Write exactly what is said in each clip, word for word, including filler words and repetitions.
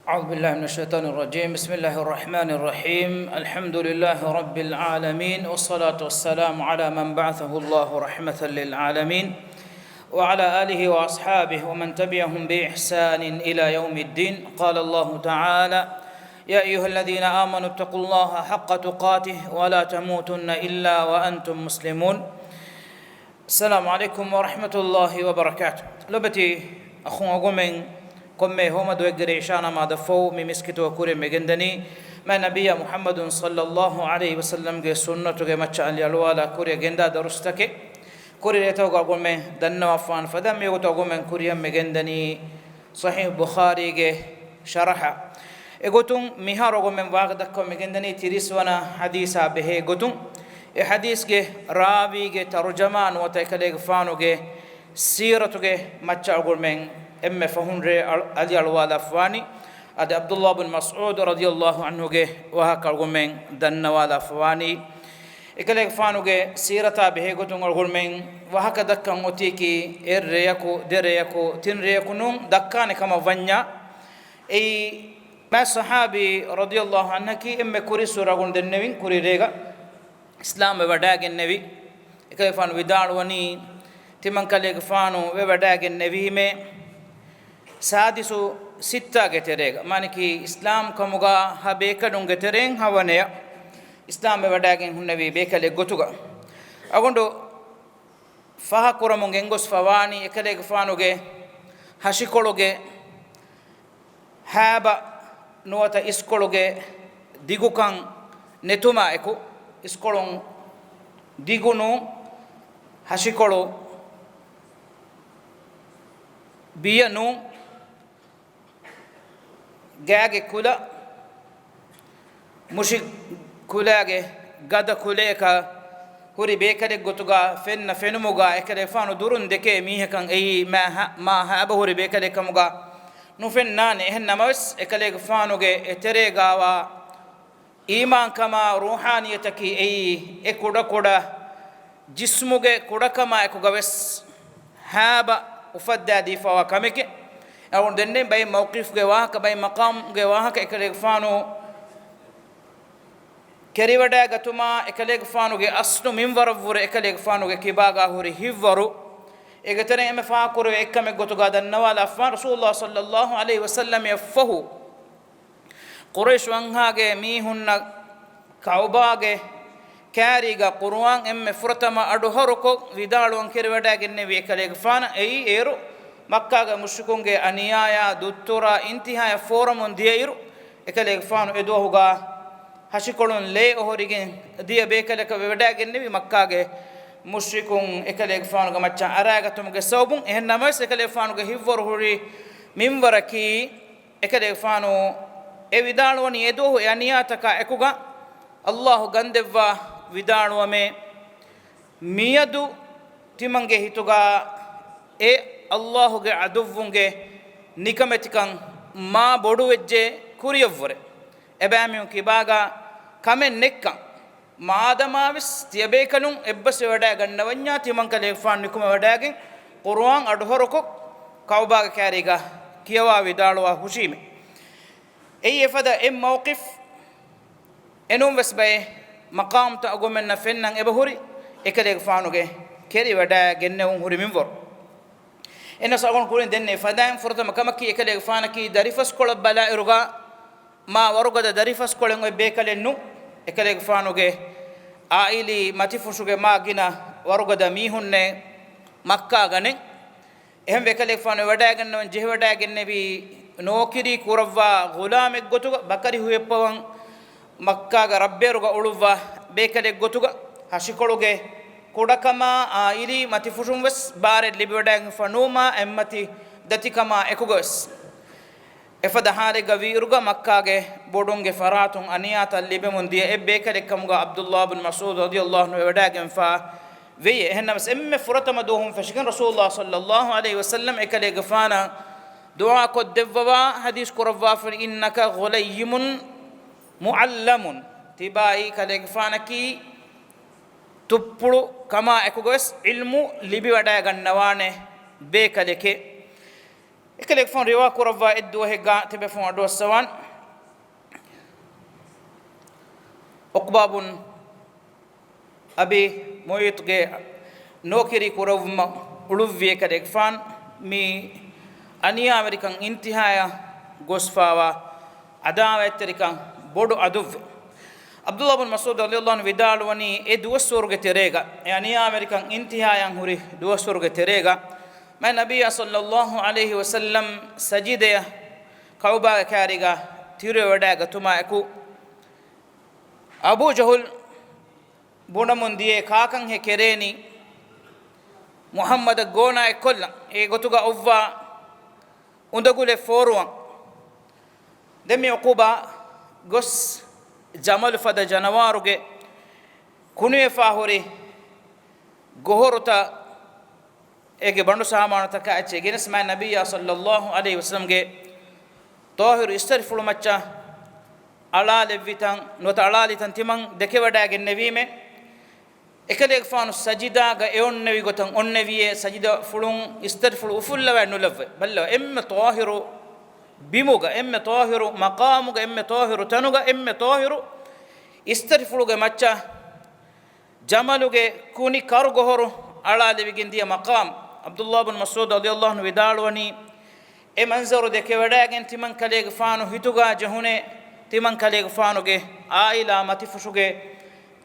أعوذ بالله من الشيطان الرجيم. بسم الله الرحمن الرحيم. الحمد لله رب العالمين، والصلاة والسلام على من بعثه الله رحمة للعالمين، وعلى آله وأصحابه ومن تبعهم بإحسان إلى يوم الدين. قال الله تعالى: يا أيها الذين آمنوا اتقوا الله حق تقاته ولا تموتن إلا وأنتم مسلمون. السلام عليكم ورحمة الله وبركاته. ލޮބުވެތި އަޚުން އަޅުގަނޑުމެން ކޮންމެ ހޯމަ ދުވަހެއްގެ ރޭ އިޝާ ނަމާދަށްފަހު މި މިސްކިތުގަ ކުރިޔަށް މިގެންދަނީ މާތް ނަބިއްޔާ މުޙައްމަދު ޞައްލައްލާހު ޢަލައިހި ވަސައްލަމްގެ ސުންނަތުގެ މައްޗަށް އަލިއަޅުވާލާ ކުރިއަށް ގެންދާ ދަރުސްތަކެއް. ކުރި ރޭތަކުގަ އަޅުގަނޑުމެން ދަންނަވާފާން ފަދަ މިވަގުތު އަޅުގަނޑުމެން ކުރިޔަށް މިގެންދަނީ ޞަޙީޙު ބުޚާރީގެ ޝަރަޙަ. އެގޮތުން މިހާރު އަޅުގަނޑުމެން ވާހަކަ ދައްކަވަން މިގެންދަނީ ތިރީސް ވަނަ ޙަދީޘާ ބެހޭ ގޮތުން. އެ ޙަދީޘްގެ ރާވީގެ ތަރުޖަމާ ނުވަތަ އެކަލޭގެފާނުގެ ސީރަތުގެ މައްޗަށް އަޅުގަނޑުމެން އެންމެ ފަހުން ރޭ އަޅު-، އަލިއަޅުވާލާފަވާނީ. އަދި ޢަބްދުﷲ ބިން މަސްޢޫދު ރަޟިޔަﷲ ޢަންހުގެ ވާހަކަ އަޅުގަނޑުމެން ދަންނަވާލާފަވާނީ. އެކަލޭގެފާނުގެ ސީރަތާ ބެހޭގޮތުން އަޅުގަނޑުމެން ވާހަކަ ދައްކަން އޮތީކީ އެއް ރެޔަކު، ދެ ރެޔަކު، ތިން ރެޔަކު ނޫން، ދައްކާނެ ކަމަށް ވަންޏާ، އެއީ މާތް ޞަޙާބީ ރަޟިޔަﷲ ޢަންހަކީ އެންމެ ކުރިން ސުރަ އަޅުގަނޑު ދެންނެވިން ކުރި ރޭގަ އިސްލާމްވެވަޑައިގެންނެވި. އެކަލޭގެފާނު ވިދާޅުވަނީ، ތިމަންކަލޭގެފާނު ވެވަޑައިގެންނެވީމޭ ސާދިސު ސިއްތާގެ ތެރޭގަ، މާނައަކީ އިސްލާމް ކަމުގަ ހަ ބޭކަލުންގެ ތެރެއިން ހަވަނަޔަށް އިސްލާމްވެވަޑައިގެން ހުންނެވި ބޭކަލެއް ގޮތުގަ. އަޅުގަނޑު ފާހަގަކުރަމުން ގެންގޮސްފަވާނީ އެކަލޭގެފާނުގެ ހަށިކޮޅުގެ ހާބަ ނުވަތަ އިސްކޮޅުގެ ދިގުކަން ނެތުމާ އެކު، އިސްކޮޅު ދިގު ނޫން، ހަށިކޮޅު ބިޔަ ނޫން، ގާގެ ކުލަ، މުށި ކުލައިގެ ގަދަ ކުލަޔަކަށް ހުރި ބޭކަލެއް ގޮތުގަ ފެންނަ ފެނުމުގަ އެކަލޭގެފާނު ދުރުން ދެކޭ މީހަކަށް އެއީ މާ ހަ-، މާ ހާބަ ހުރި ބޭކަލެއް ކަމުގަ ނުފެންނާނެ. އެހެން ނަމަވެސް، އެކަލޭގެފާނުގެ އެތެރޭގާވާ އީމާންކަމާ ރޫޙާނިއްޔަތަކީ އެއީ އެ ކުޑަކުޑަ ޖިސްމުގެ ކުޑަކަމާ އެކުގަވެސް ހާބަ އުފައްދާދީފަވާ ކަމެކޭ. އަޅުގަނޑު ދެންނެވި ބައެއް މައުޤިފްގެ ވާހަކަ، ބައެއް މަޤާމްގެ ވާހަކަ އެކަލޭގެފާނު ކެރިވަޑައިގަތުމާ، އެކަލޭގެފާނުގެ އަސްލު މިންވަރަށްވުރެ އެކަލޭގެފާނުގެ ކިބާގާ ހުރި ހިތްވަރު، އޭގެ ތެރެއިން އެންމެ ފާހަގަކުރެވޭ އެއްކަމެއް ގޮތުގަ ދަންނަވާލާފާން، ރަސޫލުﷲ ޞައްލައްލާހު ޢަލައިހި ވަސައްލަމަށްފަހު، ޤުރައިޝް ވަންހާގެ މީހުންނަށް ކަޢުބާގެ ކާރީގަ ޤުރުއާން އެންމެ ފުރަތަމަ އަޑުހަރުކޮށް ވިދާޅުވަން ކެރިވަޑައިގެންނެވި އެކަލޭގެފާނަށް އެއީ އޭރު މައްކާގެ މުޝްރިކުންގެ އަނިޔާޔާ ދުއްތުރާ އިންތިހާޔަށް ފޯރަމުން ދިޔައިރު، އެކަލޭގެފާނު އެދުވަހުގަ ހަށިކޮޅުން ލޭ އޮހޮރިގެން ދިޔަ ބޭކަލަކަށް ވެވަޑައިގެންނެވި މައްކާގެ މުޝްރިކުން އެކަލޭގެފާނުގެ މައްޗަށް އަރާގަތުމުގެ ސަބަބުން. އެހެން ނަމަވެސް، އެކަލޭގެފާނުގެ ހިތްވަރު ހުރި މިންވަރަކީ، އެކަލޭގެފާނު އެ ވިދާޅުވަނީ އެދުވަހު އެ އަނިޔާތަކާ އެކުގަ ﷲ ގަންދެއްވާ ވިދާޅުވަމޭ، މިއަދު ތިމަންގެ ހިތުގަ އެ ﷲ ގެ ޢަދުއްވުންގެ ނިކަމެތިކަން މާ ބޮޑުވެއްޖެ ކުރިޔަށްވުރެ. އެބައިމީހުން ކިބާގަ ކަމެއް ނެއްކަން. މާދަމާވެސް ތިޔަބޭކަލުން އެއްބަސްވެވަޑައިގަންނަވަންޏާ، ތިމަންކަލޭގެފާނު ނިކުމެވަޑައިގެން ޤުރުއާން އަޑުހަރުކޮށް ކަޢުބާގެ ކާރީގަ ކިޔަވާ ވިދާޅުވާ ހުށީމެ. އެއީ އެފަދަ އެއް މައުޤިފް. އެނޫންވެސް ބައެއް މަޤާމްތައް އަޅުގަނޑުމެންނަށް ފެންނަން އެބަހުރި، އެކަލޭގެފާނުގެ ކެރިވަޑައިގެންނެވުން ހުރި މިންވަރު. އެނަސް އަޅުގަނޑު ކުރިން ދެންނެވި ފަދައިން ފުރަތަމަ ކަމަކީ، އެކަލޭގެފާނަކީ ދަރިފަސްކޮޅަށް ބަލާއިރުގަ މާ ވަރުގަދަ ދަރިފަސްކޮޅެއް އޮތް ބޭކަލެއް ނޫން. އެކަލޭގެފާނުގެ އާއިލީ މަތިފުށުގެ މާ ގިނަ ވަރުގަދަ މީހުންނޭ މައްކާގަނެ. އެހެންވެ، އެކަލޭގެފާނު ވެވަޑައިގަންނަވަން ޖެހިވަޑައިގެންނެވީ ނޯކިރީ ކުރައްވާ ޣުލާމެއް ގޮތުގަ، ބަކަރި ހުއެއްޕަވަން މައްކާގެ ރަށްބޭރުގަ އުޅުއްވާ ބޭކަލެއް ގޮތުގަ، ހަށިކޮޅުގެ ކުޑަކަމާ އާއިލީ މަތިފުށުން ވެސް ބާރެއް ލިބިވަޑައިގެންފަ ނުވުމާ، އެއްމަތި ދަތިކަމާ އެކުގަވެސް. އެފަދަ ހާލެއްގަ ވީއިރުގަ، މައްކާގެ ބޮޑުންގެ ފަރާތުން އަނިޔާތައް ލިބެމުން ދިޔަ އެއް ބޭކަލެއް ކަމުގަ ޢަބްދުﷲ ބިން މަސްޢޫދު ރަޟިޔަﷲ ޢަންހު ވެވަޑައިގެންފަ ވެއެ. އެހެންނަމަވެސް، އެންމެ ފުރަތަމަ ދުވަހުން ފެށިގެން ރަސޫލުﷲ ޞައްލައްލާހު ޢަލައިހި ވަސައްލަމް އެކަލޭގެފާނަށް ދުޢާކޮށްދެއްވަވާ ޙަދީޘް ކުރައްވާފަ، إنك غليم معلم، ތިބާއީ ކަލޭގެފާނަކީ ތުއްޕުޅު ކަމާ އެކުގަވެސް ޢިލްމު ލިބިވަޑައިގަންނަވާނެ ބޭކަލެކޭ. އެކަލޭގެފާނު ރިވާ ކުރައްވާ އެއްދުވަހެއްގަ ތިބޭފުޅުން އަޑުއައްސަވާން. ޢުޤްބާ ބުން އަބީ މުޢައްޠުގެ ނޯކިރީ ކުރެއްވުމަށް އުޅުއްވި އެކަލޭގެފާނު މި އަނިޔާވެރިކަން އިންތިހާޔަށް ގޮސްފާވާ ޢަދާވާތްތެރިކަން ބޮޑު ޢަދުއްވެ. ޢަބްދުﷲ ބިން މަސްޢޫދު ރަޟިޔަﷲ ޢަންހު ވިދާޅުވަނީ އެ ދުވަސްވަރުގެ ތެރޭގަ، އެ އަނިޔާވެރިކަން އިންތިހާޔަށް ހުރި ދުވަސްވަރުގެ ތެރޭގަ، މާތް ނަބިއްޔާ ޞައްލަﷲ ޢަލައިހި ވަސައްލަމް ސަޖިދަޔަށް ކަޢުބާގެ ކާރީގަ ތިރިވެވަޑައިގަތުމާއެކު، އަބޫ ޖަހުލް ބުނަމުން ދިޔައީ ކާކަންހޭ ކެރޭނީ މުޙައްމަދަށް ގޯނާ އެއްކޮށްލަން، އެ ގޮތުގަ އޮއްވާ އުނދަގުލެއް ފޯރުވަން. ދެން މި ޢުޤުބާ ގޮސް ޖަމަލު ފަދަ ޖަނަވާރުގެ ކުނިވެފާ ހުރި ގޮހޮރުތައް އޭގެ ބަނޑު ސާމާނުތަކާ އެއްޗެއް ގެނެސް މާތް ނަބިއްޔާ ޞައްލަﷲ ޢަލައިހި ވަސައްލަމްގެ ޠާހިރު އިސްތަށިފުޅު މައްޗަށް އަޅާލެއްވިތަން، ނުވަތަ އަޅާލިތަން ތިމަން ދެކެވަޑައިގެންނެވީމޭ. އެކަލޭގެފާނު ސަޖިދާގަ އެ އޮންނެވި ގޮތަށް އޮންނެވިއޭ، ސަޖިދަފުޅުން އިސްތަށިފުޅު އުފުއްލަވައި ނުލައްވައި. ބައްލަވާ، އެންމެ ޠާހިރު ބިމުގަ، އެންމެ ޠާހިރު މަޤާމުގަ، އެންމެ ޠާހިރު ތަނުގަ، އެންމެ ޠާހިރު އިސްތަށިފުޅުގެ މައްޗަށް ޖަމަލުގެ ކުނި ކަރުގޮހޮރު އަޅާލެވިގެން ދިޔަ މަޤާމް. ޢަބްދުﷲ ބިން މަސްޢޫދު ރަޟިޔަﷲ ޢަންހު ވިދާޅުވަނީ، އެ މަންޒަރު ދެކެވަޑައިގެން ތިމަން ކަލޭގެފާނު ހިތުގަ ޖެހުނޭ، ތިމަން ކަލޭގެފާނުގެ ޢާއިލާ މަތިފުށުގެ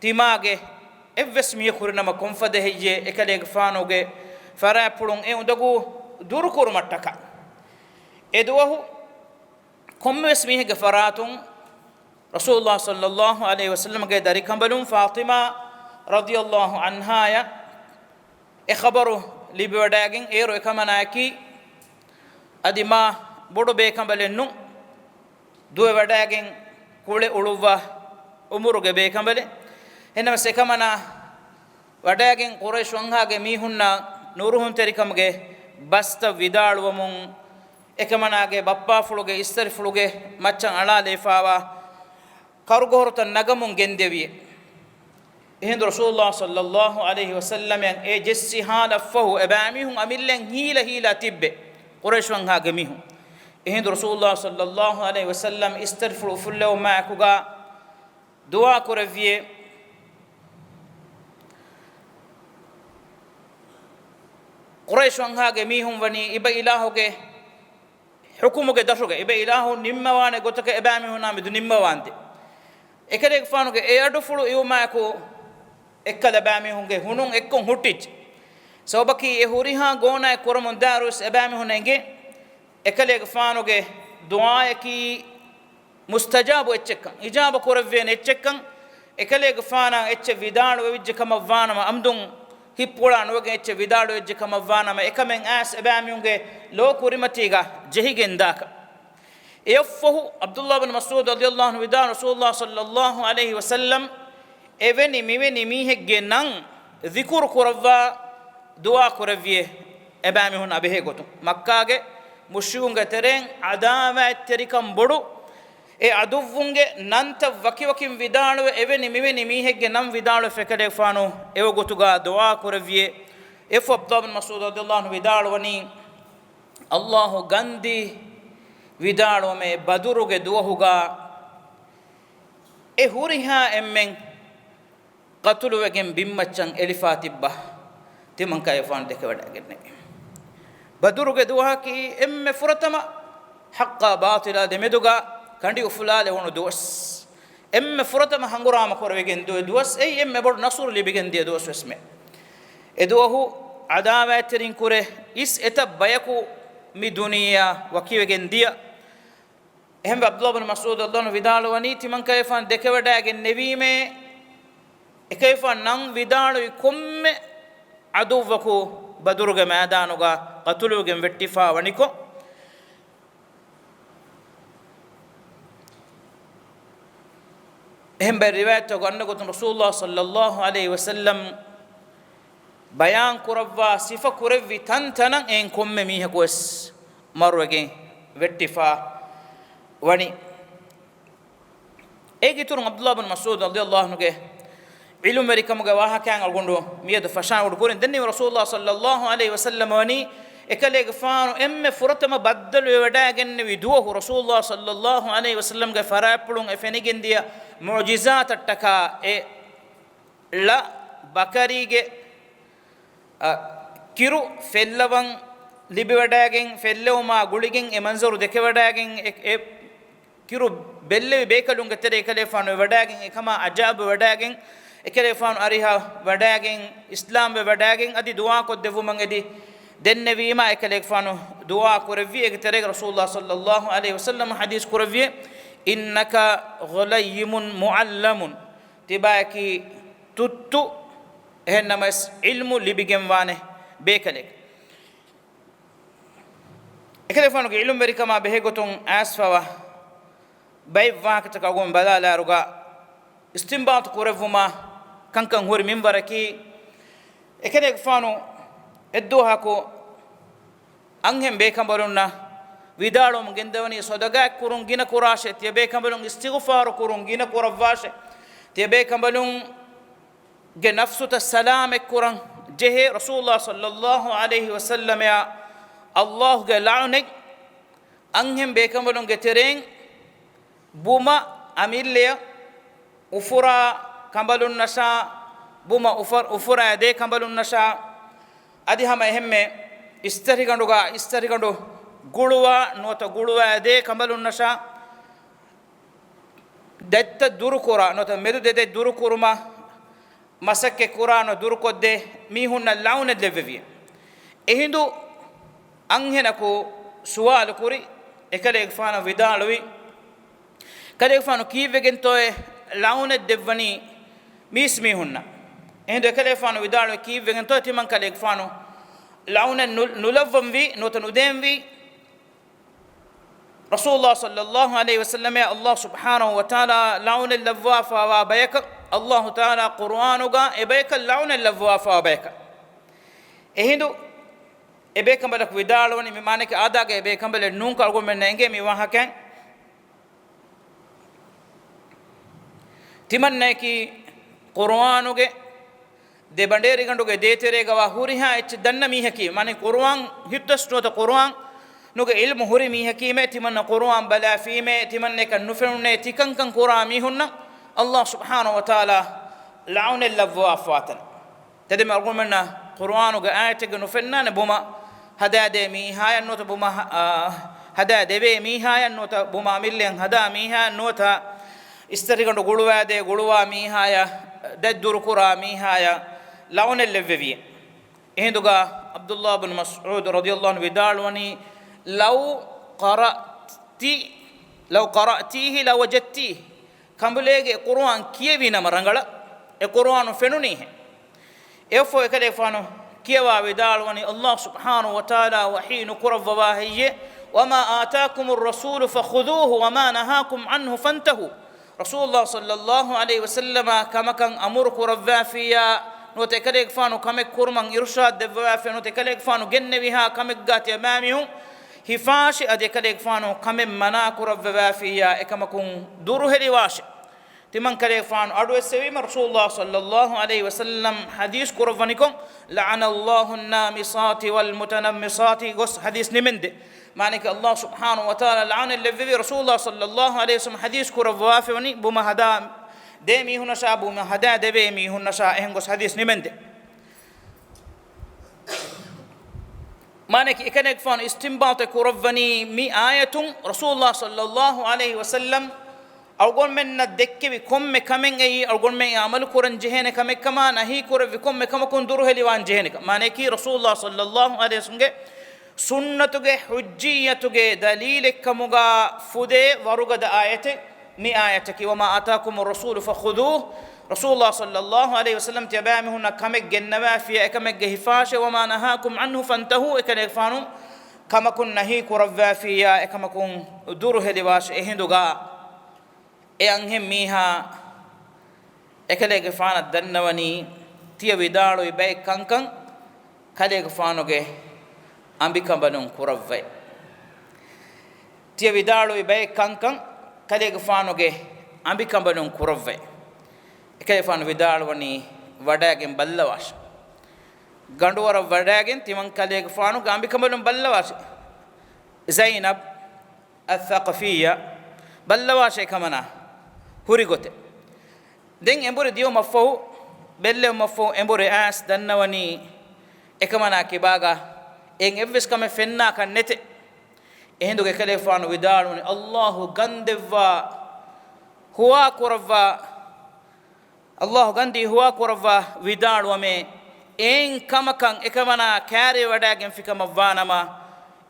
ތިމާގެ އެއްވެސް މީހަކު ހުރިނަމަ ކޮންފަދަ ހެއްޔޭ އެކަލޭގެފާނުގެ ފަރާތްޕުޅުން އެ އުނދަގޫ ދުރުކުރުމަށްޓަކާ. އެ ދުވަހު ކޮންމެވެސް މީހެއްގެ ފަރާތުން ރަސޫލުﷲ ޞައްލަﷲ ޢަލައިހި ވަސައްލަމްގެ ދަރިކަނބަލުން ފާޠިމާ ރަޟިޔަﷲ ޢަންހާޔަށް އެ ޚަބަރު ލިބިވަޑައިގެން އޭރު އެކަމަނާއަކީ އަދި މާ ބޮޑު ބޭކަނބަލެއް ނޫން، ދުވެވަޑައިގެން ކުޅެ އުޅުއްވާ އުމުރުގެ ބޭކަނބަލެއް. އެހެންނަމަވެސް އެކަމަނާ ވަޑައިގެން ޤުރައިޝު ވަންހާގެ މީހުންނަށް ނުރުހުންތެރިކަމުގެ ބަސްތައް ވިދާޅުވަމުން، އެކަމަނާގެ ބައްޕާފުޅުގެ އިސްތަށިފުޅުގެ މައްޗަށް އަޅާލައިފާވާ ކަރުގޮހޮރުތައް ނަގަމުން ގެންދެވިއޭ. އެހިނދު ރަސޫލުﷲ ޞައްލަﷲ ޢަލައިހި ވަސައްލަމަށް އެ ޖެއްސި ހާލަށްފަހު އެބައިމީހުން އަމިއްލައިން ހީލަ ހީލާ ތިއްބެ ޤުރައިޝު ވަންހާގެ މީހުން. އެހިނދު ރަސޫލުﷲ ޞައްލަﷲ ޢަލައިހި ވަސައްލަމް އިސްތަށިފުޅު އުފުއްލެވުމާއެކުގަ ދުޢާ ކުރެއްވިއޭ. ޤުރައިޝު ވަންހާގެ މީހުން ވަނީ އިބަ އިލާހުގެ ޙުކުމުގެ ދަށުގަ، އިބަ އިލާހު ނިންމަވާނެ ގޮތަކަށް އެބައިމީހުންނާ މެދު ނިންމަވާންދެން. އެކަލޭގެފާނުގެ އެ އަޑުފުޅު އިވުމާއެކު އެއްކަލަ އެބައިމީހުންގެ ހުނުން އެއްކޮށް ހުއްޓިއްޖެ. ސަބަބަކީ އެ ހުރިހާ ގޯނާއެއް ކުރަމުން ދާއިރުވެސް އެބައިމީހުންނަށް އެނގޭ އެކަލޭގެފާނުގެ ދުޢާއަކީ މުސްތަޖާބު އެއްޗެއްކަން، އިޖާބަ ކުރެއްވޭނެ އެއްޗެއްކަން. އެކަލޭގެފާނަށް އެއްޗެއް ވިދާޅުވެވިއްޖެ ކަމަށްވާނަމަ، އަމްދުން ހިތްޕުޅާ ނުވެގެން އެއްޗެއް ވިދާޅުވެއްޖެ ކަމަށްވާނަމަ، އެކަމެއް އައިސް އެބައިމީހުންގެ ލޯ ކުރިމަތީގަ ޖެހިގެންދާކަށް. އެއަށްފަހު ޢަބްދުﷲ ބިން މަސްޢޫދު ރަޟިޔަﷲ ޢަންހު ވިދާޅުވި، ރަސޫލުﷲ ޞައްލަﷲ ޢަލައިހި ވަސައްލަމް އެވެނި މިވެނި މީހެއްގެ ނަން ޛިކުރު ކުރައްވާ ދުޢާ ކުރެއްވިއޭ އެބައިމީހުންނާ ބެހޭ ގޮތުން. މައްކާގެ މުޝްރިކުންގެ ތެރެއިން ޢަދާވާތްތެރިކަން ބޮޑު އެ ޢަދުއްވުންގެ ނަންތައް ވަކިވަކިން ވިދާޅުވެ، އެވެނި މިވެނި މީހެއްގެ ނަން ވިދާޅުވެފަ އެކަލޭގެފާނު އެވަގުތުގަ ދުޢާ ކުރެއްވިއޭ. އެއަށްފަހު ޢަބްދުﷲ ބިން މަސްޢޫދު ރަޟިޔަﷲ ޢަންހު ވިދާޅުވަނީ، ﷲ ގަންދީ ވިދާޅުވަމޭ، ބަދުރުގެ ދުވަހުގަ އެ ހުރިހާ އެންމެން ޤަތުލުވެގެން ބިންމައްޗަށް އެޅިފާ ތިއްބާ ތިމަން ކަލޭގެފާނު ދެކެވަޑައިގެންނެވި. ބަދުރުގެ ދުވަހަކީ އެންމެ ފުރަތަމަ ޙައްޤާ ބާޠިލާ ދެމެދުގަ ކަނޑި އުފުލާލެވުނު ދުވަސް. އެންމެ ފުރަތަމަ ހަނގުރާމަ ކުރެވިގެން ދިޔަ ދުވަސް. އެއީ އެންމެ ބޮޑު ނަޞްރު ލިބިގެން ދިޔަ ދުވަސް ވެސްމެ. އެ ދުވަހު ޢަދާވާތްތެރިން ކުރެ އިސް އެތައް ބަޔަކު މި ދުނިޔެއާ ވަކިވެގެން ދިޔަ. އެހެންވެ، ޢަބްދުﷲ ބިން މަސްޢޫދު ރަޟިޔަﷲ ޢަންހު ވިދާޅުވަނީ، ތިމަން ކަލޭގެފާނު ދެކެވަޑައިގެން ނެވީމޭ، އެކަލޭގެފާނު ނަން ވިދާޅުވި ކޮންމެ ޢަދުއްވަކު ބަދުރުގެ މައިދާނުގަ ޤަތުލުވެގެން ވެއްޓިފާ ވަނިކޮށް، އެހެން ބައެއް ރިވާޔަތްތަކުގަ އަންނަ ގޮތުން ރަސޫލުﷲ ޞައްލަﷲ ޢަލައިހި ވަސައްލަމް ބަޔާން ކުރައްވާ ސިފަ ކުރެއްވި ތަންތަނަށް އެއިން ކޮންމެ މީހަކު ވެސް މަރުވެގެން ވެއްޓިފާ ވަނީ. އޭގެ އިތުރުން ޢަބްދުﷲ ބިން މަސްޢޫދު ރަޟިޔަﷲ ޢަންހުގެ ޢިލްމުވެރިކަމުގެ ވާހަކައިން އަޅުގަނޑު މިއަދު ފަށާން އުޑު ކުރިން ދެންނެވި، ރަސޫލުﷲ ޞައްލަﷲ ޢަލައިހި ވަސައްލަމަ ވަނީ އެކަލޭގެފާނު އެންމެ ފުރަތަމަ ބައްދަލުވެވަޑައިގެންނެވި ދުވަހު ރަސޫލުﷲ ޞައްލަﷲ ޢަލައިހި ވަސައްލަމްގެ ފަރާތްޕުޅުން އެ ފެނިގެންދިޔަ މުޢުޖިޒާތަށްޓަކާ އެ ޅަ ބަކަރީގެ، އަ، ކިރު ފެއްލަވަން ލިބިވަޑައިގެން، ފެއްލެވުމާ ގުޅިގެން އެ މަންޒަރު ދެކެވަޑައިގެން އެ، އެ ކިރު ބެއްލެވި ބޭކަލުންގެ ތެރޭ އެކަލޭފާނު ވެވަޑައިގެން، އެކަމާ އަޖާބު ވެވަޑައިގެން، އެކަލޭފާނު އަރިހަށް ވަޑައިގެން، އިސްލާމް ވެވަޑައިގެން، އަދި ދުޢާކޮށްދެއްވުމަށް އެދި ދެންނެވީމާ، އެކަލޭގެފާނު ދުޢާ ކުރެއްވި. އޭގެ ތެރޭގަ ރަސޫލުﷲ ޞައްލަﷲ ޢަލައިހި ވަސައްލަމަ ޙަދީޘް ކުރެއްވި، "إنك غليم معلم." ތިބާއަކީ ތުއްތު، އެހެން ނަމަވެސް ޢިލްމު ލިބިގެންވާނެ ބޭކަލެއް. އެކަލޭފާނުގެ ޢިލްމުވެރިކަމާ ބެހޭގޮތުން އައިސްފަވާ ބައެއް ވާހަކަތަކަށް އަޅުގަނޑު ބަލާލާއިރުގަ އިސްތިންބާޠު ކުރެއްވުމަށް ކަންކަން ހުރި މިންވަރަކީ، އެކަލޭގެފާނު އެއްދުވަހަކު އަންހެން ބޭކަނބަލުންނަށް ވިދާޅުވަމުން ގެންދަވަނީ، ޞަދަޤާތް ކުރުން ގިނަ ކުރާށޭ، ތިޔަބޭކަނބަލުން އިސްތިޣުފާރު ކުރުން ގިނަ ކުރައްވާށޭ، ތިޔަބޭކަނބަލުން ގެ ނަފްސުތައް ސަލާމަތްކުރަން ޖެހޭ. ރަސޫލުﷲ ޞައްލަﷲ ޢަލައިހި ވަސައްލަމައަށް ﷲގެ ލަޢުނަތް އަންހެން ބޭކަނބަލުންގެ ތެރެއިން ބުމަ އަމިއްލަޔަށް، އުފުރާ ކަނބަލުންނަށާ، ބުމަ އުފަ-، އުފުރާ ދޭ ކަނބަލުންނަށާ، އަދި ހަމަ އެހެންމެ އިސްތަށިގަނޑުގަ އިސްތަށިގަނޑު ގުޅުވާ ނުވަތަ ގުޅުވާ ދޭ ކަނބަލުންނަށާ، ދަތްތައް ދުރުކުރާ ނުވަތަ މެދު ދެ ދަތް ދުރުކުރުމަށް މަސައްކަތް ކުރާ ނުވަތަ ދުރުކޮށްދޭ މީހުންނަށް ލަޢުނަތް ލެއްވެވި. އެހިނދު އަންހެނަކު ސުވާލު ކުރި، އެކަލޭގެފާނަށް ވިދާޅުވި، ކަލޭގެފާނު ކީއްވެގެންތޯއޭ ލަޢުނަތް ދެއްވަނީ މީސްމީހުންނަށް؟ އެހިނދު އެކަލޭގެފާނު ވިދާޅުވި، ކީއްވެގެންތޯ ތިމަން ކަލޭގެފާނު ލަޢުނަތް ނު-، ނުލައްވަންވީ ނުވަތަ ނުދޭންވީ؟ ރަސޫލުﷲ ޞައްލަﷲ ޢަލައިހި ވަސައްލަމައަށް ﷲ ސުބްޙާނަހޫ ވަތަޢާލާ ލަޢުނަތް ލައްވާފަވާ ބަޔަކަށް، ﷲ ތަޢާލާ ޤުރުއާނުގަ އެބަޔަކަށް ލަޢުނަތް ލައްވާފަވާ ބަޔަކަށް. އެހިނދު އެބޭކަނބަލަކު ވިދާޅުވަނީ، މި މާނައަކީ އާދައިގެ އެބޭކަނބަލެއް ނޫންކަން. އަޅުގަނޑުމެންނަށް އެނގޭ މި ވާހަކައިން. ތިމަންނައަކީ ޤުރުއާނުގެ ދެ ބަނޑޭރިގަނޑުގެ ދޭތެރޭގަވާ ހުރިހާ އެއްޗެއް ދަންނަ މީހަކީ، މާނައީ ޤުރުއާން ހިތުވެސް ނުވަތަ ޤުރުއާނުގެ ޢިލްމު ހުރި މީހަކީމޭ، ތިމަންނަ ޤުރުއާން ބަލާފީމޭ، ތިމަންނައަކަށް ނުފެނުނޭ، ތިކަންކަން ކުރާ މީހުންނަށް ﷲ ސުބްޙާނަހޫ ވަތަޢާލާ ލަޢުނަތް ލައްވަވާފަވާތަން. ތެދެމެ އަޅުގަނޑުމެންނަށް ޤުރުއާނުގެ އާޔަތެއްގެ ނުފެންނާނެ ބުމަ ހަދާދޭ މީހާޔަށް ނުވަތަ ބުމަ ހަ-، އާ، ހަދާދެވޭ މީހާޔަށް ނުވަތަ ބުމަ އަމިއްލައަށް ހަދާ މީހާޔަށް ނުވަތަ އިސްތަށިގަނޑު ގުޅުވާދޭ ގުޅުވާ މީހާޔަށް، ދަތް ދުރުކުރާ މީހާޔަށް ލަޢުނަތް ލެއްވެވިއޭ. އެހިނދުގަ ޢަބްދުﷲ ބިން މަސްޢޫދު ރަޟިޔަﷲ ޢަންހު ވިދާޅުވަނީ، "لو قرأت، لو قرأتيه لوجدتيه." ކަނބުލޭގެ އެ ޤުރުއާން ކިޔެވި ނަމަ ރަނގަޅަށް، އެ ޤުރުއާނު ފެނުނީހެން. އެއަށްފަހު އެކަލޭގެފާނު ކިޔަވާ ވިދާޅުވަނީ، ﷲ ސުބްޙާނަހޫ ވަތަޢާލާ ވަޙީ ނުކުރައްވަވާ ހެއްޔޭ؟ "وما آتاكم الرسول فخذوه وما نهاكم عنه فانتهوا." ރަސޫލުﷲ ޞައްލަﷲ ޢަލައިހި ވަސައްލަމަށް ކަމަކަށް އަމުރު ކުރައްވާފިއްޔާ ނުވަތަ އެކަލޭގެފާނު ކަމެއް ކުރުމަށް އިރުޝާދު ދެއްވަވާފިއްޔާ ނުވަތަ އެކަލޭގެފާނު ގެންނެވިހާ ކަމެއްގާ ތިޔަބައިމީހުން ހިފާށޭ، އަދި އެކަލޭގެފާނު ކަމެއް މަނާ ކުރައްވަވާފިއްޔާ އެކަމަކުން ދުރުހެލިވާށޭ. ތިމަން ކަލޭގެފާނު އަޑުއެއްސެވީމަ، ރަސޫލުﷲ ޞައްލަﷲ ޢަލައިހި ވަސައްލަމަ ޙަދީޘް ކުރައްވަނިކޮށް، "لعن الله النامصات والمتنمصات" ގޮސް ޙަދީޘް ނިމެންދޭ. މާނައަކީ، ﷲ ސުބްޙާނަހޫ ވަތަޢާލާ ލަޢުނަތް ލެއްވެވި، ރަސޫލުﷲ ޞައްލަﷲ ޢަލައިހި ވަސައްލަމަ ޙަދީޘް ކުރައްވާފަވަނީ، ބުމަ ހަދާ ދޭ މީހުންނަށާ، ބުމަ ހަދާ ދެވޭ މީހުންނަށާ، އެހެން ގޮސް ޙަދީޘް ނިމެންދޭ. މާނައަކީ، އެކަލޭގެފާނު އިސްތިންބާޠެއް ކުރައްވަނީ މި އާޔަތުން، ރަސޫލުﷲ ޞައްލަﷲ ޢަލައިހި ވަސައްލަމަ އަޅުގަނޑުމެންނަށް ދެއްކެވި ކޮންމެ ކަމެއް އެއީ އަޅުގަނޑުމެން އެ ޢަމަލު ކުރަން ޖެހޭނެ ކަމެއްކަމާ، ނަހީ ކުރެއްވި ކޮންމެ ކަމަކުން ދުރުހެލިވާން ޖެހޭނެ ކަމެއް. މާނައަކީ، ރަސޫލުﷲ ޞައްލަﷲ ޢަލައިހި ވަސައްލަމަގެ ސުންނަތުގެ ޙުއްޖިއްޔަތުގެ ދަލީލެއްކަމުގަ ފުދޭ ވަރުގަދަ އާޔަތެއް މި އާޔަތަކީ، "وما آتاكم الرسول فخذوه." ރަސޫލުﷲ ޞައްލަﷲ ޢަލައިހި ވަސައްލަމަ ތިޔަބައިމީހުންނަށް ކަމެއް ގެންނަވާފިއްޔާ އެކަމެއްގަ ހިފާށޭ، "وما نهاكم عنه فانتهوا." އެކަލޭގެފާނު ކަމަކުން ނަހީ ކުރައްވާފިއްޔާ އެކަމަކުން ދުރުހެލިވާށޭ. އެހިނދުގަ އެ އަންހެން މީހާ އެކަލޭގެފާނަށް ދަންނަވަނީ، ތިޔަ ވިދާޅުވި ބައެއް ކަންކަން ކަލޭގެފާނުގެ އަނބިކަނބަލުން ކުރައްވައި. ތިޔަ ވިދާޅުވި ބައެއް ކަންކަން ކަލޭގެފާނުގެ އަނބިކަނބަލުން ކުރައްވައި. އެކަލޭގެފާނު ވިދާޅުވަނީ، ވަޑައިގެން ބައްލަވާށޭ. ގަނޑުވަރަށް ވަޑައިގެން ތިމަން ކަލޭގެފާނުގެ އަނބިކަނބަލުން ބައްލަވާށި. ޒައިނަބް އައްސަޤަފިއްޔާ ބައްލަވާށޭ އެކަމަނާ ހުރި ގޮތެއް. ދެން އެނބުރި ދިޔުމަށްފަހު، ބެއްލެވުމަށްފަހު އެނބުރި އައިސް ދަންނަވަނީ އެކަމަނާ ކިބާގަ އެއިން އެއްވެސް ކަމެއް ފެންނާކަށް ނެތެ. އެހިނދުގެ ކަލޭފާނު ވިދާޅުވަނީ، ﷲ ގަންދެއްވާ ހުވާ ކުރައްވާ، ﷲ ގަންދީ ހުވާ ކުރައްވާ ވިދާޅުވަމޭ، އެއިން ކަމަކަށް އެކަމަނާ ކާރިވަޑައިގެންފިކަމަށްވާނަމަ،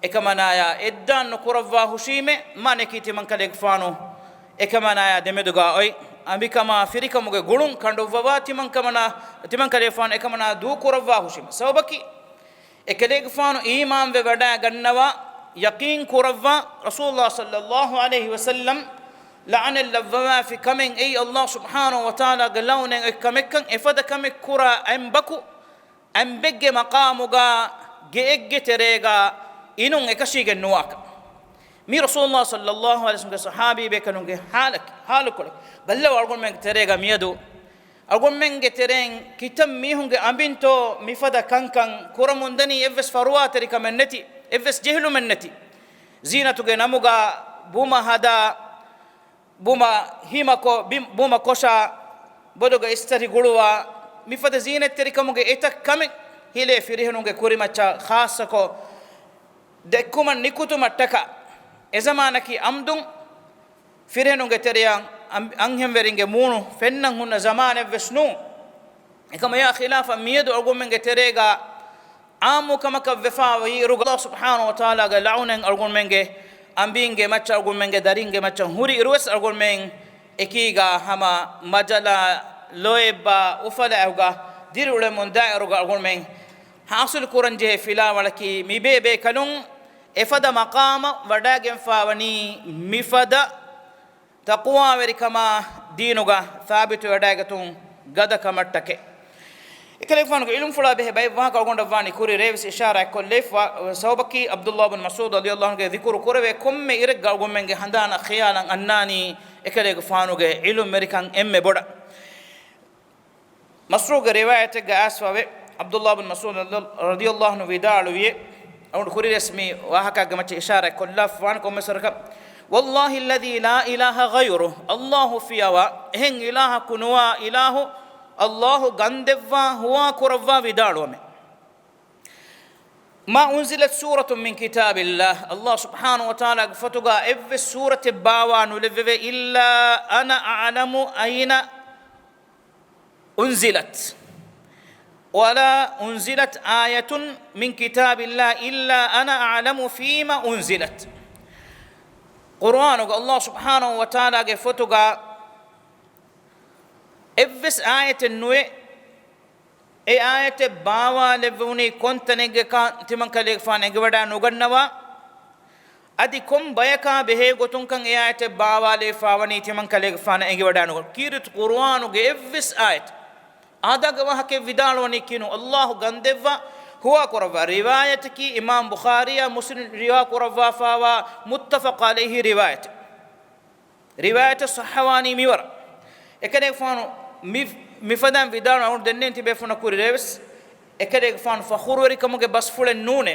އެކަމަނާޔާ އެއްދާން ނުކުރައްވާ ހުށީމޭ، މާނައަކީ ތިމަންކަލޭގެފާނު އެކަމަނާޔާ ދެމެދުގާ އޮތް އަނބިކަމާ ފިރިކަމުގެ ގުޅުން ކަނޑުއްވަވާ ތިމަންކަމަނާ، ތިމަންކަލޭގެފާނު އެކަމަނާ ދޫކުރައްވާ ހުށީމޭ. ސަބަބަކީ، އެކަލޭގެފާނު އީމާންވެ ވަޑައިގަންނަވާ، ޔަޤީން ކުރައްވާ، ރަސޫލުﷲ ޞައްލައްލާހު ޢަލައިހި ވަސައްލަމް ލަޢަނަތް ލައްވަވާފި ކަމެއް އެއީ، ﷲ ސުބްޙާނަހޫ ވަތަޢާލާގެ ލަޢުނަތް އޮތް ކަމެއްކަން، އެފަދަ ކަމެއް ކުރާ އަނބަކު، އަނބެއްގެ މަޤާމުގަ ގެއެއްގެ ތެރޭގަ އިނުން އެކަށީގެން ނުވާކަން. މީ ރަސޫލުﷲ ޞައްލައްލާހު ޢަލައިހި ވަސައްލަމްގެ ޞަޙާބީބޭކަލުންގެ ޙާލަކީ، ޙާލުކޮޅެއް. ބައްލަވާ އަޅުގަނޑުމެންގެ ތެރޭގަ މިއަދު އަޅުގަނޑުމެންގެ ތެރެއިން ކިތައް މީހުންގެ އަނބިންތޯ މިފަދަ ކަންކަން ކުރަމުންދަނީ، އެއްވެސް ފަރުވާތެރިކަމެއް ނެތި، އެއްވެސް ޖެހިލުމެއް ނެތި. ޒީނަތުގެ ނަމުގަ ބުމަ ހަދާ، ބުމަ ހިމަކޮށް، ބި-، ބުމަ ކޮށާ، ބޮލުގަ އިސްތަށި ގުޅުވާ، މިފަދަ ޒީނަތްތެރިކަމުގެ އެތައް ކަމެއް ހިލޭ ފިރިހެނުންގެ ކުރިމައްޗަށް ޚާއްޞަކޮށް ދެއްކުމަށް ނިކުތުމަށްޓަކާ، އެޒަމާނަކީ އަމްދުން ފިރިހެނުންގެ ތެރެއަށް އަން-، އަންހެންވެރިންގެ މޫނު ފެންނަން ހުންނަ ޒަމާނެއްވެސް ނޫން. އެކަމަޔާ ޚިލާފަށް މިއަދު އަޅުގަނޑުމެންގެ ތެރޭގަ ޢާއްމު ކަމަކަށް ވެފާވީ އިރުގަ، ﷲ ސުބްޙާނަހޫ ވަތަޢާލާގެ ލަޢުނަތް އަޅުގަނޑުމެންގެ އަނބީންގެ މައްޗަށް، އަޅުގަނޑުމެންގެ ދަރިންގެ މައްޗަށް ހުރި އިރުވެސް، އަޅުގަނޑުމެން އެކީގަ ހަމަ މަޖަލާ ލޯތްބާ އުފަލާއެކުގަ ދިރިއުޅެމުން ދާއިރުގަ އަޅުގަނޑުމެން ޙާޞިލު ކުރަންޖެހޭ ފިލާވަޅަކީ، މިބޭބޭކަލުން އެފަދަ މަޤާމަށް ވަޑައިގެންފާވަނީ މިފަދަ ތަޤްވާވެރިކަމާ ދީނުގަ ސާބިތުވެވަޑައިގަތުން ގަދަކަމަށްޓަކައި. އެކަލޭގެފާނުގެ ޢިލްމުފުޅާ ބެހޭ ބައެއް ވާހަކަ އަޅުގަނޑަށް ވާނީ ކުރި ރޭވެސް އިޝާރާތްކޮށްލައިފަ، ސަބަބަކީ ޢަބްދުﷲ ބިން މަސްޢޫދު ރަޟިޔަﷲ ޢަންހުގެ ޛިކުރު ކުރެވޭ ކޮންމެ އިރެއްގަ އަޅުގަނޑުމެންގެ ހަނދާނަށް ޚިޔާލަށް އަންނާނީ އެކަލޭގެފާނުގެ ޢިލްމުވެރިކަން އެންމެ ބޮޑަށް. މަސްރޫގެ ރިވާޔަތެއްގަ އައިސްފަވޭ، ޢަބްދުﷲ ބިން މަސްޢޫދު ރަޟިޔަﷲ ޢަންހު ވިދާޅުވިއޭ، އަޅުގަނޑު ކުރިރޭވެސް މި ވާހަކައިގެ މައްޗަށް އިޝާރާތް ކޮށްލާފަވާނެ ކޮންމެސް ވަރަކަށް، "والله الذي لا إله غيره، ﷲ ފިޔަވާ އެހެން އިލާހަކު ނުވާ އިލާހު، ﷲ ގަންދެއްވާ ހުވާ ކުރައްވާ ވިދާޅުވަމޭ. ما أنزلت سورة من كتاب الله، ﷲ ސުބްޙާނަހޫ ވަތަޢާލާގެ ފޮތުގަ އެއްވެސް ސޫރަތެއް ބާވާ ނުލެއްވެވޭ، إلا أنا أعلم أين أنزلت، ولا أنزلت آية من كتاب الله إلا أنا أعلم فيم أنزلت. ޤުރުއާނުގަ ﷲ ސުބްޙާނަހޫ ވަތަޢާލާގެ ފޮތުގަ އެއްވެސް އާޔަތެއް ނުވޭ، އެ އާޔަތެއް ބާވާލެއްވުނީ ކޮންތަނެއްގަކަން ތިމަންކަލޭގެފާނު އެނގިވަޑައި ނުގަންނަވާ، އަދި ކޮން ބަޔަކާ ބެހޭ ގޮތުންކަން އެ އާޔަތެއް ބާވާލެވިފާވަނީ ތިމަންކަލޭގެފާނަށް އެނގިވަޑައި ނުގަން. ކީރިތި ޤުރުއާނުގެ އެއްވެސް އާޔަތެއް އާދައިގެ ވާހަކައެއް ވިދާޅުވަނީ ކިނު، ﷲ ގަންދެއްވާ ހުވާ ކުރައްވާ. ރިވާޔަތަކީ އިމާމް ބުޚާރީއާ މުސްލިމް ރިވާ ކުރައްވާފާވާ މުއްތަފަޤު ޢަލައިހި ރިވާޔަތެއް. ރިވާޔަތަށް ޞައްޙަވާނީ މިވަރަށް. އެކަލޭގެފާނު މި، މިފަދައިން ވިދާޅު އަޅުގަނޑު ދެންނެވިން ތިބޭފުޅުންނަށް ކުރި ރޭވެސް، އެކަލޭގެފާނު ފަޚުރުވެރިކަމުގެ ބަސްފުޅެއް ނޫނޭ.